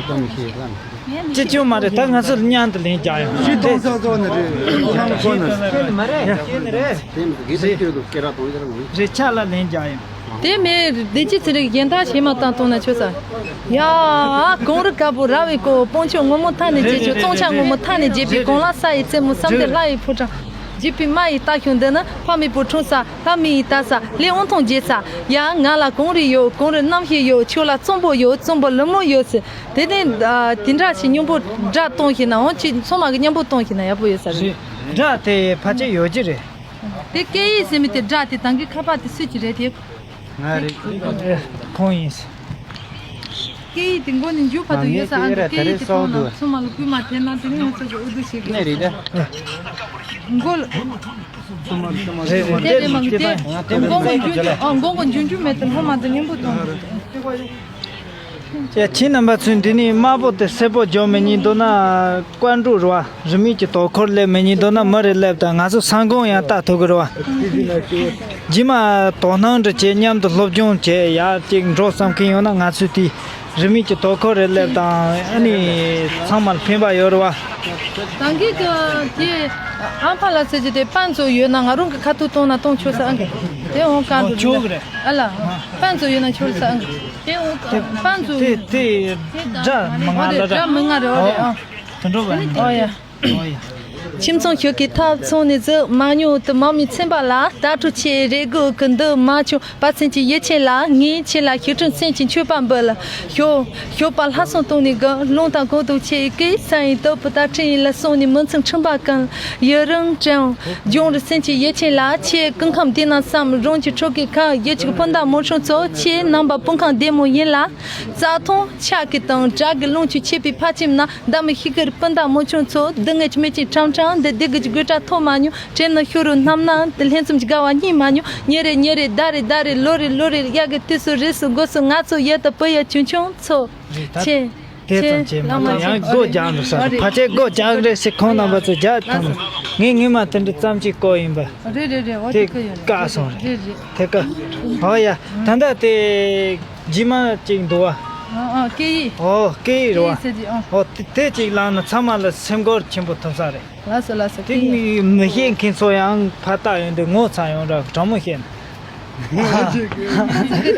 གཏོང་གི་ན་ཡག་པོ་ཡོད་ས་རེད། ཅི་བྱུང་མ་རེད། ད་ང་ཚོ་མཉམ་དུ་ལན་རྒྱག་ཡོང་། ཅི་གཏོང་ས་གཏོང་ནི་རེད། ཁྱང་གོ་ནི་རེད། ཁྱོད་ནི་མ་རེད། ཁྱོད་ནི་རེད། དེ་ནི་དགེ་སེམས་ཁྱོད་ཀྱི་སྐད་ར་གཏོང་ཡོད་ར་ངོ་། རེད། ཆ་ལ་ལན་རྒྱག་ཡོང་། དེ་མེད་བདེ་སྐྱིད་ཚེ་རིང་གི་ཡན་ད་ཞེ་མ་བཏང་གཏོང་ན་ཆོག་ས། ཡ། གངས་རི་དཀར་པོ་ར་བས་བསྐོར། སྤང་ལྗོངས་སྔོན་མོ་མཐའ་ནས་རྒྱས་ཤིང་། བཙོང་ཆ་སྔོན་མོ་མཐའ་ནས་རྒྱས་པའི། གངས་ལ་ས་ཡི་རྩེ་མོ་བསམ་དེ་ལྷ་ཡི་ཕོ་བྲང་། བརྒྱུད་པའི་མ་ཡི་རྟ་ཁྱུང་འདི་ནི། ཕ་མེས་པོ་འཁྲུངས་ས། ལྷ་མི་ཡི་ལྟ་ས། ལས་དབང་ཐང་རྒྱས་ས། ཡ། ང་ལ་གངས་རི་ཡོད། གངས་རི་རྣམ་ཤེས་ཡོད། ཁྱོད་ལ་གཙང་པོ་ཡོད། གཙང་པོ་ལི་མོ་ཡོད་ཟེར། དེ་ནས་ཨ་དེ་འདྲ་ཞིག་སྙིང་པོ་སྒྲ་གཏོང་ཤེས་ན་འོང་། ཅི་ཚང་མ་གི་མཉམ་པོ་གཏོང་ཤེས་ན་ཡག་པོ་ཡོད་ས་རེད། རེད། སྒྲ་དེ་ཕལ་ཆེར་ཡོད་ཀྱི་རེད། དེ་སྐད་ཡིག་ཟེར་མི་དེ་སྒྲ་དེ་ད་གིན་ཁ་པར་དེ་སུས་ཀྱི་རེད་དེ། ང་རེད། ཁོང་ཡིན། སྐད་ཡིག་དེ་མགོ་ནས་མཇུག་བར་དུ་ཡོད་ས། ཨ་ནི་སྐད་ཡིག་དེ་མཐོང་ན་ཚང་མ་ལ་སྐུལ་མ་ཐེབས་ན་དེ་ནི་ང་ཚོ་གི་ཨུ་ཚུགས་བྱེད་ཀྱི་རེད། ནས་རེད་དེ། མགོ་ལ། རེད་རེད། དེ་དེ་མ་གི་དེ། མགོ་མགོ་འཇུ་འཇུ། ཨ་མགོ་མགོ་འཇུ་འཇུ་མེད་དེ་སློབ་མ་དེ་སྙན་པོ་གཏོང་། ཡ་ཁྱེད་རྣམ་པ་ཚོས་འདི་ནས་དམར་པོ་དེ་སེར་པོ་སྦྱོར་མི་ཉན་འདུག་ན། ཀོན་ཀྲུའུ་རེད་བ། རིན་མེད་ཀྱི་དོ་ཁུར་སླེབས་མི་ཉན་འདུག་ན་མུ་རེ་སླེབས་དང་། ང་ཚོ་ས་འགོང་ཡང་ལྟ་ཐུབ་ཀྱི་རེད་བ། རྗེས་མ་དོ་སྣང་འདྲ་བྱས། མཉམ་དུ་སློབ་སྦྱོང་བྱས། ཡར་ཅིག་འགྲོ་བསམ་མཁན་ཡོད་ན། ང་ཚོས་དེ་རིན་མེད་ཀྱི་དོ་ཁུར་རེ་སླེབས་དང་། ཨ་ནི་ཚང་མར་ཕན་པ་ཡོད་རེད་བ། ད་གིན་གི་དེ་ཨམ་ཕ་ལ་ཟེར་གྱི་དེ་པན་ཙོ་ཡོད་ན། ང་རང་གི་ཁ་ཐུག་གཏོང་ན་གཏོང་ཆོག་ས། ཨང་གི་དེ་འོང་ག་འདུག་ཆོག་གི་རེད། ཨ་ལ། པན་ཙོ་ཡོད་ན་ཆོག་ས། ཨང་གི་དེ་འོང་པན་ཙོ། དེ་དེ་སྒྲ་མི་ང་ལ་འདྲ། སྒྲ་མི་ང་རེད། འོ་རེད། ཨང་། དེ་འགྲོ་བ་ནི། ཨོ་ཡ། ཨོ་ཡ། ཁྱིམ་ཚང་ཞོགས་ཀའི་ཐབ་ཚང་ནས་བཟོས། མ་ཉོ་དུ་མ་མི་ཚན་པ་ལ། ད་ཁྲུ་ཆེ་རེ་དགོས་ཀི་འདི་མ་ཆུང་པ། སེམས་ཀྱི་ཡིད་ཆེས་ལ། ངའི་ཆེད་ལ་ཤི་ཁྲིམས་སེམས་ཀྱི་མཆོད་པ་འབུལ། ཞོགས་ཞོགས་པ་ལྷ་སྲུང་བཏང་ནས་དགོས། རླུང་དང་གོང་དུ་ཆེ་གི་ས་ཡི་སྟོབས་པོ་ད་ཁྲིམས་ཡིན་ལ། སོང་ནས་མི་ཚང་ཁྲིམས་པ་ཀུན་ཡི་རང་དྲན། ལྗོངས་རི་སེམས་ཀྱི་ཡིད་ཆེས་ལ། ཆེ་ཀུན་ཁམས་འདི་ན་བསམ། རང་གི་ཁྲོ་གི་ཁ་ཡི་ཆིག་སྤུན་ཟླ་མོ་ཆུང་ཚོ། ཆེ་རྣམ་པ་སྤུན་ཁང་བདེ་མོ་ཡིན་ལ། རྩྭ་ཐང་ཆགས་ཀྱི་དང་བྲག་གི་ལུང་ཆུ་ཆད་པའི་ཕ་ཁྱིམ་ན། ཟླ་མི་ཤི་ཁར་སྤུན་ཟླ་མོ་ཆུང་ཚོ། སྡུག་བསྔལ་གྱི་མེ་ལྕེ་ཁྲམ་ཁྲམ་འདི། སྡུག་གི་དགོད་སྒྲ་ཐོས་མ་མྱོང་། དྲན་ན་ཤོ་རུ་རྣམ་སྣང་འདི། ལྷན་འཛོམས་ཀྱི་དགའ་བ་རྙེད་མ་མྱོང་། ཉིན་རེ་ཉིན་རེ་ཟླ་རེ་ཟླ་རེ་ལོ་རེ་ལོ་རེ། དབྱར་གི་དུས་སུ་རེས་སུ་དགོས་སུ། ང་ཚོ་ཡུལ་དུ་བུད་ཡ་ཆུང་ཆུང་ཚོ། རེད་ད། ཆེ་དེ་ཆེ་ཙམ་བྱས་མ་བླ་མ་གཏོགས། ཆེ། ཡང་སྒོ་རྒྱག་འགྲོ་ས་རེད། ཕལ་ཆེར་སྒོ་རྒྱག་རེད་ཟེར། ཁོང་རྣམ་པ་ཚོ་རྒྱག་ཐུབ་མ། ངས་ངས་མ་དེ་འདྲ་ཙམ་ཅིག་བཀོད་ཡིན་པ། རེད་རེད་རེད། འོ་དེ་དེ་བཀོད་ཡོད་རེད། བཀག་སོང་རེད། རེད་རེད། དེ་ཀ། ཨོ་ཡ། ད་ལྟ་དེ། རྗེས་མ་ཅིག་འདུག་བ། ཨ་ཨ་སྐད་ཡིག་ཨོ་སྐད་ཡིག་རེད་བ། སྐད་ཡིག་ཟེར་གྱི་ཨ། ཨོ་དེ་དེ་ཅིག་བླངས་ན་ཚང་མ་ལ་སེམས་འགུལ་ཆེན་པོ་ཐོབ་ས་རེད། ལགས་སོ་ལགས་སོ། དེ་སྐད་ཡིག་མི་ཤེས་མཁན་ཚོ་ཡང་ཕར་ལྟ་ཡོང་དུས་ངོ་ཚ་ཡོང་ར། དྲང་མོ་བཤད་ན།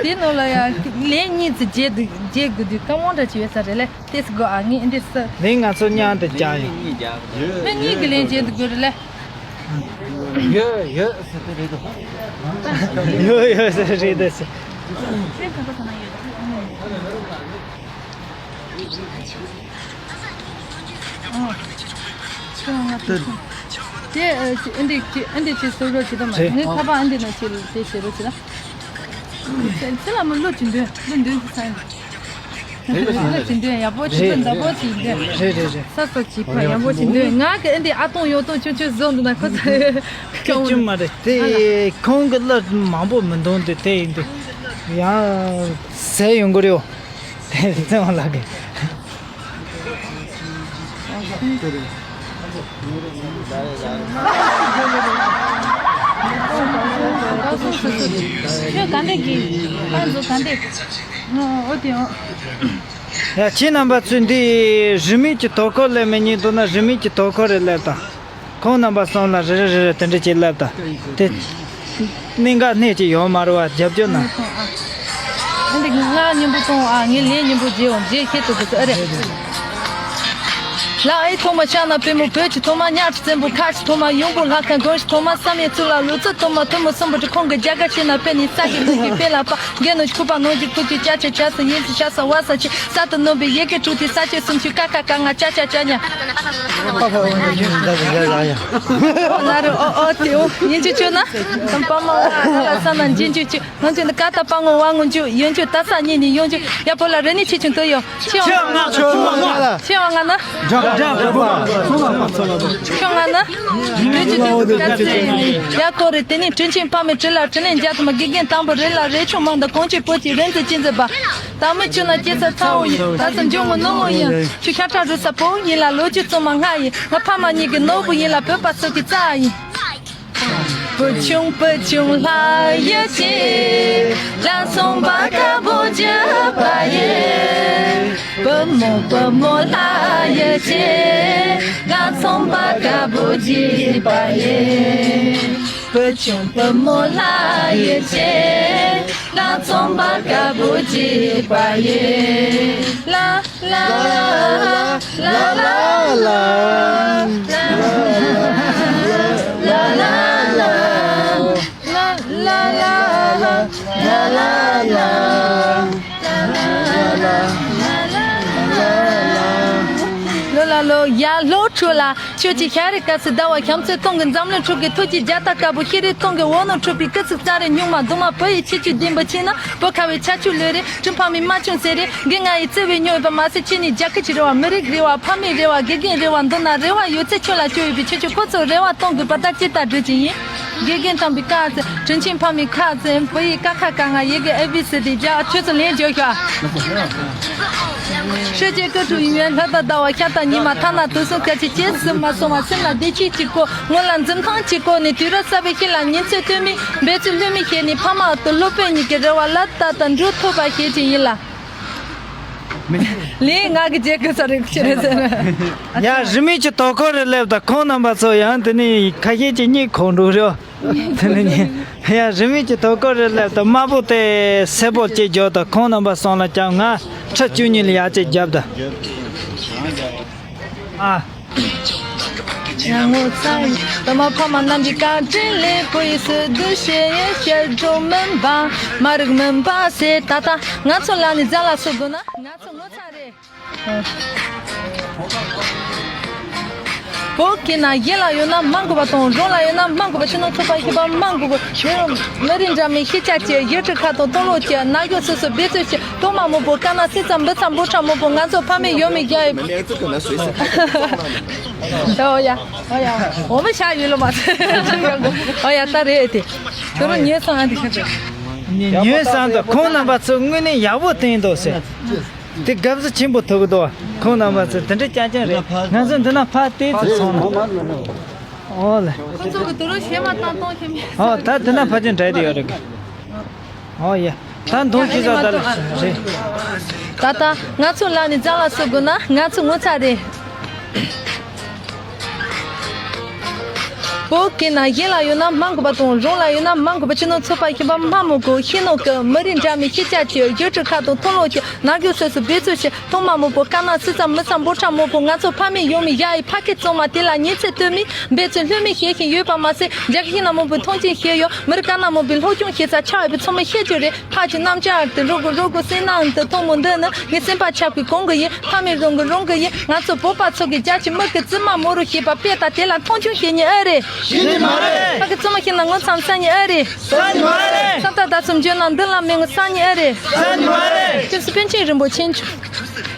དེ་ནང་ལ་ཡང་ལན་གཉིས་ཙམ་བརྗེ་འདུག་བརྗེ་དགོས་དུས་བཀའ་དབང་འདྲ་ཅིག་ཡོད་ས་རེད་ལེ། ཏེས་གོ་ཨ་ངས་འདི་ས། ལན་ང་ཚོ་མཉམ་དུ་རྒྱག་ཡོང་། མི་གཉིས་ཀྱི་ལན་བརྗེ་འདུག་དགོས་རེད་ལེ། ཡོད་ཡོད་ཟེར་དེ་རེད་དོ། ཡོད་ཡོད་ཟེར་རེད་དོ་ཟེར། དེ་ཨ་ཅི་ཨ་འདི་ཅི་ཨ་འདི་ཅི་སོ་རོ་ཅི་དང་མ་རེད། ངས་ཁ་པར་ཨ་འདི་ན་ཅི་ལ་དེ་བྱེད་རོ་ཅི་ལ། ཚེ་ལ་མི་ལོ་ཅི་འདོན་ལོ་འདོན་ཟེར་ས་ཡིན། ལ་ཅི་འདོན་ཡག་པོ་ཅི་འདོན་མདའ་པོ་ཅི་འདོན། རེད་རེད་རེད། ས་སོ་ཅི་ཕ་ཡག་པོ་ཅི་འདོན། ང་གི་ཨ་འདི་ཨ་སྟོང་ཡོ་སྟོང་ཆུང་ཆུང་བཟོ་འདུག་ན་ཁོ་ཚ་སྐྱོ་ཆུང་མ་རེད་དེ། ཁོང་གི་གླུ་མང་པོ་མི་འདོན་དེ་དེ་ཡིན་དུས་ཡང་ཟས་ཡོང་གི་རེད། དེ་ཚེ་དབང་ལགས་ཀྱི། ཁྱོད་ག་འདྲ་གི། ཨ་ཚོ་ག་འདྲ། ཨོ་དེ་ཨོ། ཡ་ཁྱེད་རྣམ་པ་ཚོས་འདི་རིན་མེད་ཀྱི་དོ་ཁུར་ལེན་མི་ཉན་འདུག་ན་རིན་མེད་ཀྱི་དོ་ཁུར་རེ་ལེན་དང་། ཁོང་རྣམ་པ་གསུམ་ལ་རེ་རེ་རེ་རེ་དེ་འདྲ་ཅིག་ལབ་དང་། དེ་གནད་འགག་སྣེ་གཅིག་ཡོད་མ་རེད་བ། རྒྱབ་སྐྱོར་གནང་། ཨ་འདི་ང་སྙིང་པོ་གཏོང་ཨ། ངའི་ལས་སྙིང་པོ་བརྗེད་འོང་རྗེས་ཤེས་ཐུབ་དགོས་ཨ་རེད། ལ་ཨི་ཐོག་མ་ཤ་ན་པུས་མོ་བོད་ཀྱི་ཐོག་མ་ཉག་གི་བཙན་པོ་ཁ་ཆེ་ཐོག་མ་ཡོང་པོ་ལྷ་ཁང་དགོན་ཞིག་ཐོག་མ་བསམ་ཡས་ཚུལ་ལ་ལུས་ཚུལ་ཐོག་མ་ཐུན་མོང་གསུམ་པོ་གྲི་ཁོང་གི་རྒྱ་གར་ཤེས་ན་དཔེ་ནི་ས་གི་ལུག་གི་དཔེ་ལ་པ་རྒན་ནོ་ཞིག་ཁུ་པ་ནོ་ཞིག་ཁུ་ཆུ་ཅ་ཆ་ཅ་ས་ཡིན་ཚུལ་ཤ་ས་བ་ས་ཆེ། ས་དུ་ནོན་པའི་ཡི་གེ་དྲུག་དེ་ས་ཆེ་སུམ་ཅུ་ཀ་ཁ་ཀ་ང་ཅ་ཅ་ཅ་ཉ། ཨོ་ན་རུ་ཨོ་ཨོ་དེ་ཨོ་ཡིན་ཅི་ཆོ་ན། དམ་པ་མ་ལ་ས་ན་འཇིན་ཅུ་ཅུ། ང་ཚོ་ནི་ཀ་ཏ་པ་ངོ་བ་ངོ་འཇུ་ཡོན་ཅུ་ད་ས་ཉིན་ནི་ཡོན་ཅུ་ཡ་ཕོ་ལ་རེ་ནི་ཆེ་ཆུང་དུ་ཡོ། ཆེ་བ་ང་ཆེ་བ་ང་ཆེ་བ་ང་ན། ཆེ་བ་ང་ན། ཡོན་ཅུ་དེ་ཀ་ཚེ་ཡ་ཁོ་རེ་དེ་ནི་དྲིན་ཆེན་ཕ་མའི་དྲིན་ལ་དྲིན་ལན་འཇལ་དུ་མ་དགེ་རྒན་དང་པོ་རེ་ལ་རེ་ཆུང་མང་དུ་གོང་ཆེ་པོ་ཅི་རེན་ཚེ་ཅི་མཛད་པ། ད་མི་ཆུ་ན་སྐྱེ་ས་ཚ་བོ་ཡིན། ད་ས་འཇོག་ངོ་ནོ་ངོ་ཡིན། ཆུ་ཤ་ཁྲ་རུ་ས་པོ་ཡིན་ལ་ལོ་ཆུ་བཙོ་མ་ང་ཡིན། ང་ཕ་མ་གཉིས་ཀྱི་ནོར་བུ་ཡིན་ལ་བོད་པ་སོགས་ཀྱི་རྩ་ཡིན། བུ་ཆུང་བུ་ཆུང་ལྷ་ཡི་ཆེ། ལ་སོང་པ་དཀར་པོ་བརྒྱུད་པ་ཡིན། བུ་མོ་བུ་མོ་ལྷ་ཡི་ཆེ། ལ་སོང་པ་དཀར་པོ་བརྒྱུད་པ་ཡིན། བུ་ཆུང་བུ་མོ་ལྷ་ཡི་ཆེ། ལ་སོང་པ་དཀར་པོ་བརྒྱུད་པ་ཡིན། ལ། ལོ་ཡ་ལོ་ཁྲོ་ལ། ཆོས་ཀྱི་ཤ་རི་དཀར་སི་ཟླ་བ་ཤམ་ཚེ་སྟོང་གི་འཛམ་གླིང་ཁྲོད་ཀྱི་ཐུགས་ཀྱི་རྒྱ་ཏ་དཀར་པོ་ཤེས་རིག་སྟོང་གི་འོ་ནོ་ཁྲོད་པའི་སྐུ་ཚིག་རྩ་རེ་སྨྱུག་མ་གདུང་མ་བུ་ཡི་ཆེ་ཆུ་ལྡན་པ་ཆེ་ན་བུ་ཁ་བའི་ཆ་ཆུ་ལོས་རེ་གྲུ་ཕ་མའི་མ་ཆུང་ཟེར་རེ་དགེ་ང་ཡི་བརྩེ་བའི་མྱོས་པ་མ་ཟད་ཁྱེད་ནི་རྒྱ་ཁུ་ཆི་རེ་བ་མི་རིགས་རེ་བ་ཕ་མའི་རེ་བ་དགེ་རྒན་རེ་བ་འདི་ན་རེ་བ་ཡོད་ཚེ་ཁྱོད་ལ་ཁྱོད་ཡོད་པའི་ཁྱོད་ཁྱོད་ཁོ་ཚོ་རེ་བ་སྟོང་དགོས་པ་ལྟར་ཅི་ལྟར་བསྒྲུབ་ཀྱི་ཡིན། དགེ་རྒན་དམ་པའི་བཀའ་ཚེ་དྲིན་ཆེན་ཕ་མའི་ཁ་ཚེ་བུ་ཡི་ཀ་ཁ་ག་ང་ཡི་གེ་ཨེ་བི་སི་ཌི་རྒྱ་ཁྱོད་ཚོ་ལན་བརྒྱབ་ཤག་ཤེས་བྱའི་སྐུ་དྲུང་ཡིན་ཡང་ལྷ་དང་ཟླ་བ་ཤ་དང་ཉི་མ་ཐ་ན་དུས་གསུམ་སྐད་ཅིག་སྐྱེས་སུ་མ་སོང་བ་སེམས་ལ་བདེ་སྐྱིད་ཅིག་གོ་ངོ་ལ་འཛུམ་མདངས་ཅིག་གོ་ནས་དུས་རབས་གསར་པའི་ཤེས་ལ་ཉིན་ཚེ་སྟོན་མི་འབད་ཚུལ་ལྷོད་མི་ཤེས་ནས་ཕ་མ་དང་སློབ་དཔོན་གཉིས་ཀྱི་རེ་བ་ལ་ལྟ་དང་འགྲུབ་ཐུབ་པ་ཤེས་ཀྱི་ཡིན་ལ། ལས་ང་གི་རྗེས་ཀྱི་ས་རིག་ཕྱི་རེད་ཟེར། ཡ་རིས་མེད་ཀྱི་དོ་ཁུར་རེ་སླེབས་དང་ཁོང་རྣམ་པ་ཚོ་ཡང་དེ་ནས་ཁ་ཤས་ཀྱི་གཉིད་ཁུག་འགྲོ་རེད། དེ་ནས་ཡ་རིས་མེད་ཀྱི་དོ་ཁུར་རེ་སླེབས་དང་དམར་པོ་དེ་སེར་པོ་གཅིག་བརྒྱབ་དང་ཁོང་རྣམ་པ་སོང་ལ་ཀྱང་ང་ཁྲི་བཅུ་གཉིས་ལ་ཡར་གཅིག་བརྒྱབ་དང་ཨ། ཡང་ངོ་ཚ་ཡི་ད་མ་ཕ་མ་རྣམས་ཀྱི་བཀའ་དྲིན་ལས་བུ་ཡི་སུ་འདུ་ཤེས་ཡོད་ཤེས་སྒྲོ་མིན་པ་མ་རིག་མིན་པ་ཟེར་ད་ལྟ་ང་ཚོ་ལ་ནི་རྫ་ལ་སོ་དགོས་ན་ང་ཚོ་ངོ་ཚ་རེད། བོད་ཀྱི་ན་གཞན་ལ་ཡོད་ན་མ་དགོས་པ་དང་རང་ལ་ཡོད་ན་མ་དགོས་པ་ཕྱི་ནང་ཚོགས་པ་ཤེས་པ་མ་དགོས་པ་མི་རིགས་འདྲ་མིན་ཤེས་བྱ་ཆེ་ཡུལ་གྲུ་ཁ་དང་མཐོང་ལོ་ཆེ་ན་གཞོན་སོ་སོ་འབད་རྩོལ་ཆེ་གཏོང་མ་མོ་པོ་དཀར་ནག་སེར་ཙམ་འབུ་ཙམ་འབུ་ཕྲ་མོ་པོ་ང་ཚོ་ཕ་མེས་ཡོད་མེད་རྒྱ་ཡོད། ཨོ་ཡ་ཨོ་ཡ་འོ་མ་ཤ་ཡོད་ལོ་མ་ཨོ་ཡ་ད་རེད་དེ་ཁྱོད་རང་ཉོས་སོང་ཨ་འདི་ཁ་ཉོས་སོང་དུ་ཁོང་རྣམ་པ་ཚོ་དངོས་གནས་ཡག་པོ་བསྟན་འདུག་ཟེར། དེ་དགའ་བསུ་ཆེན་པོ་ཐོབ་ཀྱི་འདུག་ཁོང་རྣམ་པ་ཚོ་དེ་འདྲ་རྐྱང་རྐྱང་རེད། ང་ཚོ་འདི་ན་ཕར་བལྟས་ཚེ་སོང་ན། ཨོ་ལེ། ཁོ་ཚོ་གི་དུ་རུ་ཞེ་མ་བཏང་གཏོང་ཞེ་མི། ཨོ་ད་དེ་ན་ཕ་ཆེན་འདྲ་དེ་ཡོད་རེད། ཨོ་ཡ། ད་འདུག་ཞེས་ས་ད་ལ་རེད། ད་ལྟ་ང་ཚོ་ལ་ནི་རྫ་ལ་སོ་དགོས་ན་ང་ཚོ་ངོ་ཚ་རེད། བོད་ཀྱི་ན་གཞན་ལ་ཡོད་ན་མ་དགོས་པ་དང་རང་ལ་ཡོད་ན་མ་དགོས་པ་ཕྱི་ནང་ཚོགས་པ་ཤེས་པ་མ་མོ་གོ་ཤེས་ནོ་གི་མི་རིགས་འདྲ་མིན་ཤེས་བྱ་ཆེ་ཡུལ་གྲུ་ཁ་དང་མཐོང་ལོ་ཆེ་ནར་རྒྱུ་སོ་སོ་འབད་རྩོལ་ཆེ་མཐོང་མ་མོ་པོ་དཀར་ནག་སེར་ཙམ་མི་ཙམ་འབུ་ཕྲ་མོ་པོ་ང་ཚོ་ཕ་མེས་ཡོད་མེད་ཡ་ཡི་ཕ་སྐད་གཙང་མ་དེ་ལ་ཉིན་ཚེ་སྟོན་མི་འབད་རྩོལ་ལྷོད་མི་ཤེས་ཤིང་ཡོད་པ་མ་ཟད་རྒྱ་གི་ཤིང་ནག་མོ་པོའི་མཐོང་ཆེན་ཤེས་ཡོད་མི་རིགས་དཀར་ནག་མོ་པོའི་སློབ་སྦྱོང་ཤེས་ས་ཆ་ཡོད་པའི་ཚོགས་མི་ཤེས་རྒྱུ་རེད། ཕ་གི་རྣམ་ཅག་དེ་རོ་གོ་རོ་གོ་སེ་ནང་དུ་ཐོང་མོ་འདི་ནི་ངའི་སེམས་པ་ཆགས་པའི་གོང་གི་ཡིན། ཕ་མེས་རང་གི་རང་གི་ཡིན། ང་ཚོ་བོད་པ་ཚོ་གི་རྒྱ་ཆེ་མི་གི་བཙུན་མ་མོ་རུ་ཤེས་པ་དཔེ་ལྟ་དེ་ལ་མཐོང་ཆུང་བྱེད་ཉེ་ཨེ་རེད། ཤེས་ཉེ་མ་རེད། ཕ་གི་བཙུན་མ་ཤེས་ན་ངོ་ཚ་ས་ཉེ་ཨེ་རེད། ས་ཉེ་མ་རེད། ས་མཐའ་ད་ཚོ་འཇོན་ན་འདི་ལ་མེད་ངོ་ས་ཉེ་ཨེ་རེད། ས་ཉེ་མ་རེད། ཁྱེད་ཚོ་པཎ་ཆེན་རིན་པོ་ཆེ་མཆོག་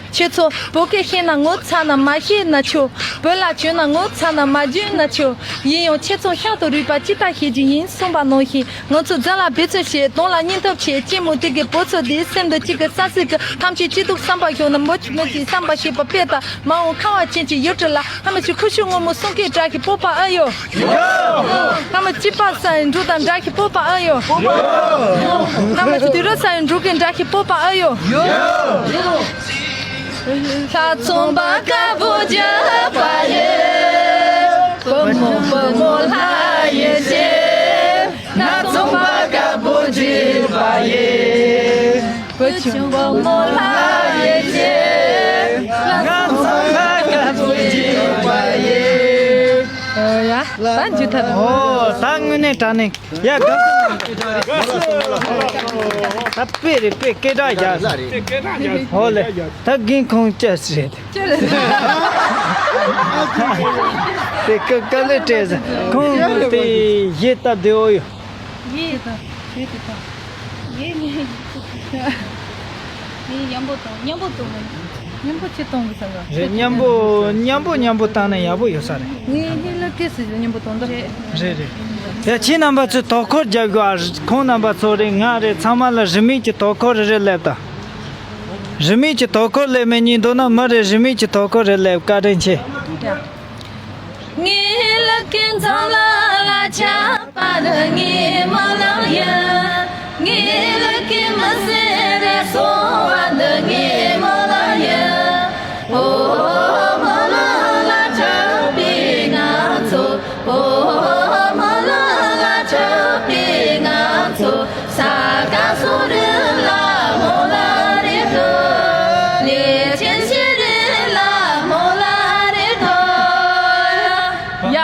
ཁྱེད་ཚོ་བོད་སྐད་ཤེས་ན་ངོ་ཚ་ན་མ་ཤེས་ན་ཆོག་བོད་ལྭ་གྱོན་ན་ངོ་ཚ་ན་མ་གྱོན་ན་ཆོག་ཡིན་ཡང་ཁྱེད་ཚོ་ཤ་དང་རུས་པ་ཅི་ལྟར་ཤེས་ཀྱི་ཡིན་གསུངས་པ་ནང་བཞིན་ང་ཚོ་རྫ་ལ་འབད་རྩོལ་བྱེད། གདོང་ལ་སྙིང་སྟོབས་ཆེ། ལྕེ་མོ་དེ་གི་བོད་ཚོ་འདིའི་སེམས་འདི་གཅིག་གི་ས་སྲིད་ཀྱི་ཐམས་ཅད་སྐྱིད་སྡུག་བསམ་པ་ཤོར་ན་མོ་ཆུ་མི་གཅིག་བསམ་པ་ཤེས་པ་དཔེ་ལྟ་མ་འོངས་ཁ་བ་ཅན་གྱི་ཡུལ་གྲུ་ལ་ང་མི་ཆུ་ཁུ་ཤུ་སྔོན་མོ་གསུང་སྐད་འདྲ་གི་སྤོབས་པ་ཨ་ཡོད། ང་མི་སྐྱིད་པ་ས་ཡི་འབྲུག་དང་འདྲ་གི་སྤོབས་པ་ཨ་ཡོད། ང་མི་ཆུ་དུས་རབས་ས་ཡི་འབྲུག་གི་འདྲ་གི་སྤོབས་པ་ཨ་ཡོད། ལྷ་ཚོང་པ་དཀར་པོ་རྒྱབ་པ་ཡི། བུ་མོ་བུ་མོ་ལྷ་ཡི་ཞེས། ལྷ་ཚོང་པ་དཀར་པོ་རྒྱབ་པ་ཡི། བུ་ཆུང་བུ་མོ་ལྷ་ཡི་ཞེས། ལྷ་ཚོང་པ་དཀར་པོ་རྒྱབ་པ་ཡི། ཨོ་ཡ། ད་འཇུ་ཐར། ཨོ་ད་དངོས་གནས་དྲང་གནས། ཡ་དགའ་བསུ། ད་དཔེ་རེད་དཔེ་སྐད་གྲགས་རྒྱག་སོང་། ཧོ་ལེ། ད་རྒན་ཁོང་ཅི་ཟེར། དེ་སྐབས་སྐབས་ལ་སྤྲད་ཟེར་ཁོང་དེ་གཞས་སྟབས་བདེ་བོ་ཡོད། གཞས་དང་གཞས་དེ་དང་གཞས་ནི་ངས་མཉམ་པོ་དང་མཉམ་པོ་དང་། མཉམ་པོ་ཆེ་གཏོང་གི་ས་ག་རེད། མཉམ་པོ་མཉམ་པོ་མཉམ་པོ་བཏང་ན་ཡག་པོ་ཡོད་ས་རེད། ངས་ངས་ལ་སྐད་སི་མཉམ་པོ་གཏོང་ད། རེད་རེད། ཡ་ཁྱེད་རྣམ་པ་ཚོས་དོ་ཁུར་རྒྱབ་དགོས་ཨ། ཁོང་རྣམ་པ་ཚོ་རེད་ང་རེད་ཚང་མ་ལ་རིས་མེད་ཀྱི་དོ་ཁུར་རེ་རེ་སླེབས་དང་། རིས་མེད་ཀྱི་དོ་ཁུར་སླེབས་མེད་གཉིས་འདུག་ན་མི་རེ་རིས་མེད་ཀྱི་དོ་ཁུར་རེ་སླེབས་བཀའ་དྲིན་ཆེ། ཡ། ངའི་ལུག་གི་འཛོམས་ལ་ལ་ཆགས་པ་ནི་ངའི་སྨོན་ལམ་ཡིན། ངའི་ལུག་གི་མི་སེར་རེ་སོང་བ་འདི་ངའི་སྨོན་ལམ་ཡིན། ཨོ་སྨོན་ལམ་ལ་ཆགས་པའི་ང་ཚོ། ཨོ་སྨོན་ལམ་ལ་ཆགས་པའི་ང་ཚོ། ས་ག་སོ་རི་ལ་སྨོན་ལམ་རེ་ཐོབ། ལས་ཆེན་ཤེས་རིག་ལ་སྨོན་ལམ་རེ་ཐོབ། ཡ།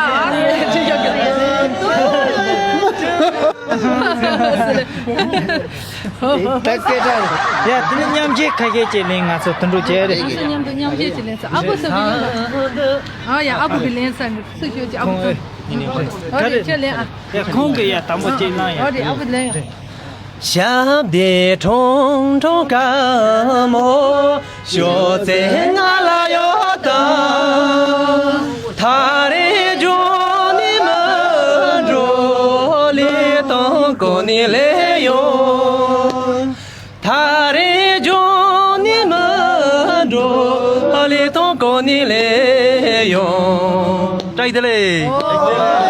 ད་སྐད་གྲགས་ཡ། དེ་ནི་མཉམ་གཞས་ཁ་ཤས་ཅིག་ལེན། ང་ཚོ་དུད་འགྲོ་བྱས་རེད། ང་ཚོ་མཉམ་དུ་མཉམ་གཞས་ཅིག་ལེན་ས། ཨ་ཁུ་ཚོ་གི་ཡོད་ལ། ཨ་ཡ། ཨ་ཁུ་གི་ལེན་ས་ནི་སུ་ཤོད་ཀྱི། ཨ་ཁུ་ཚོ། ཨོ་རེད། ཁྱོད་ལེན་ཨ། ཡ། ཁོང་གི་ཡ་དང་པོ་ཅིག་བླངས་ཡ། ཨོ་རེད། ཨ་ཁུ་ལེན་ཡ། ཞབས་འདེགས་ཁྲུང་ཁྲུང་དཀར་མོ། ཤོག་ཙེ་ང་ལ་ཡོད་དམ། ཐག་རིང་རྒྱུག་ནས་མི་འགྲོ། ལི་ཐང་གོ་ནས་སླེབས་ཡོང་། ཐག་རིང་རྒྱུག་ནས་མི་འགྲོ། ལི་ཐང་གོ་ནས་སླེབས་ཡོང་། བཀྲ་ཤིས་བདེ་ལེགས།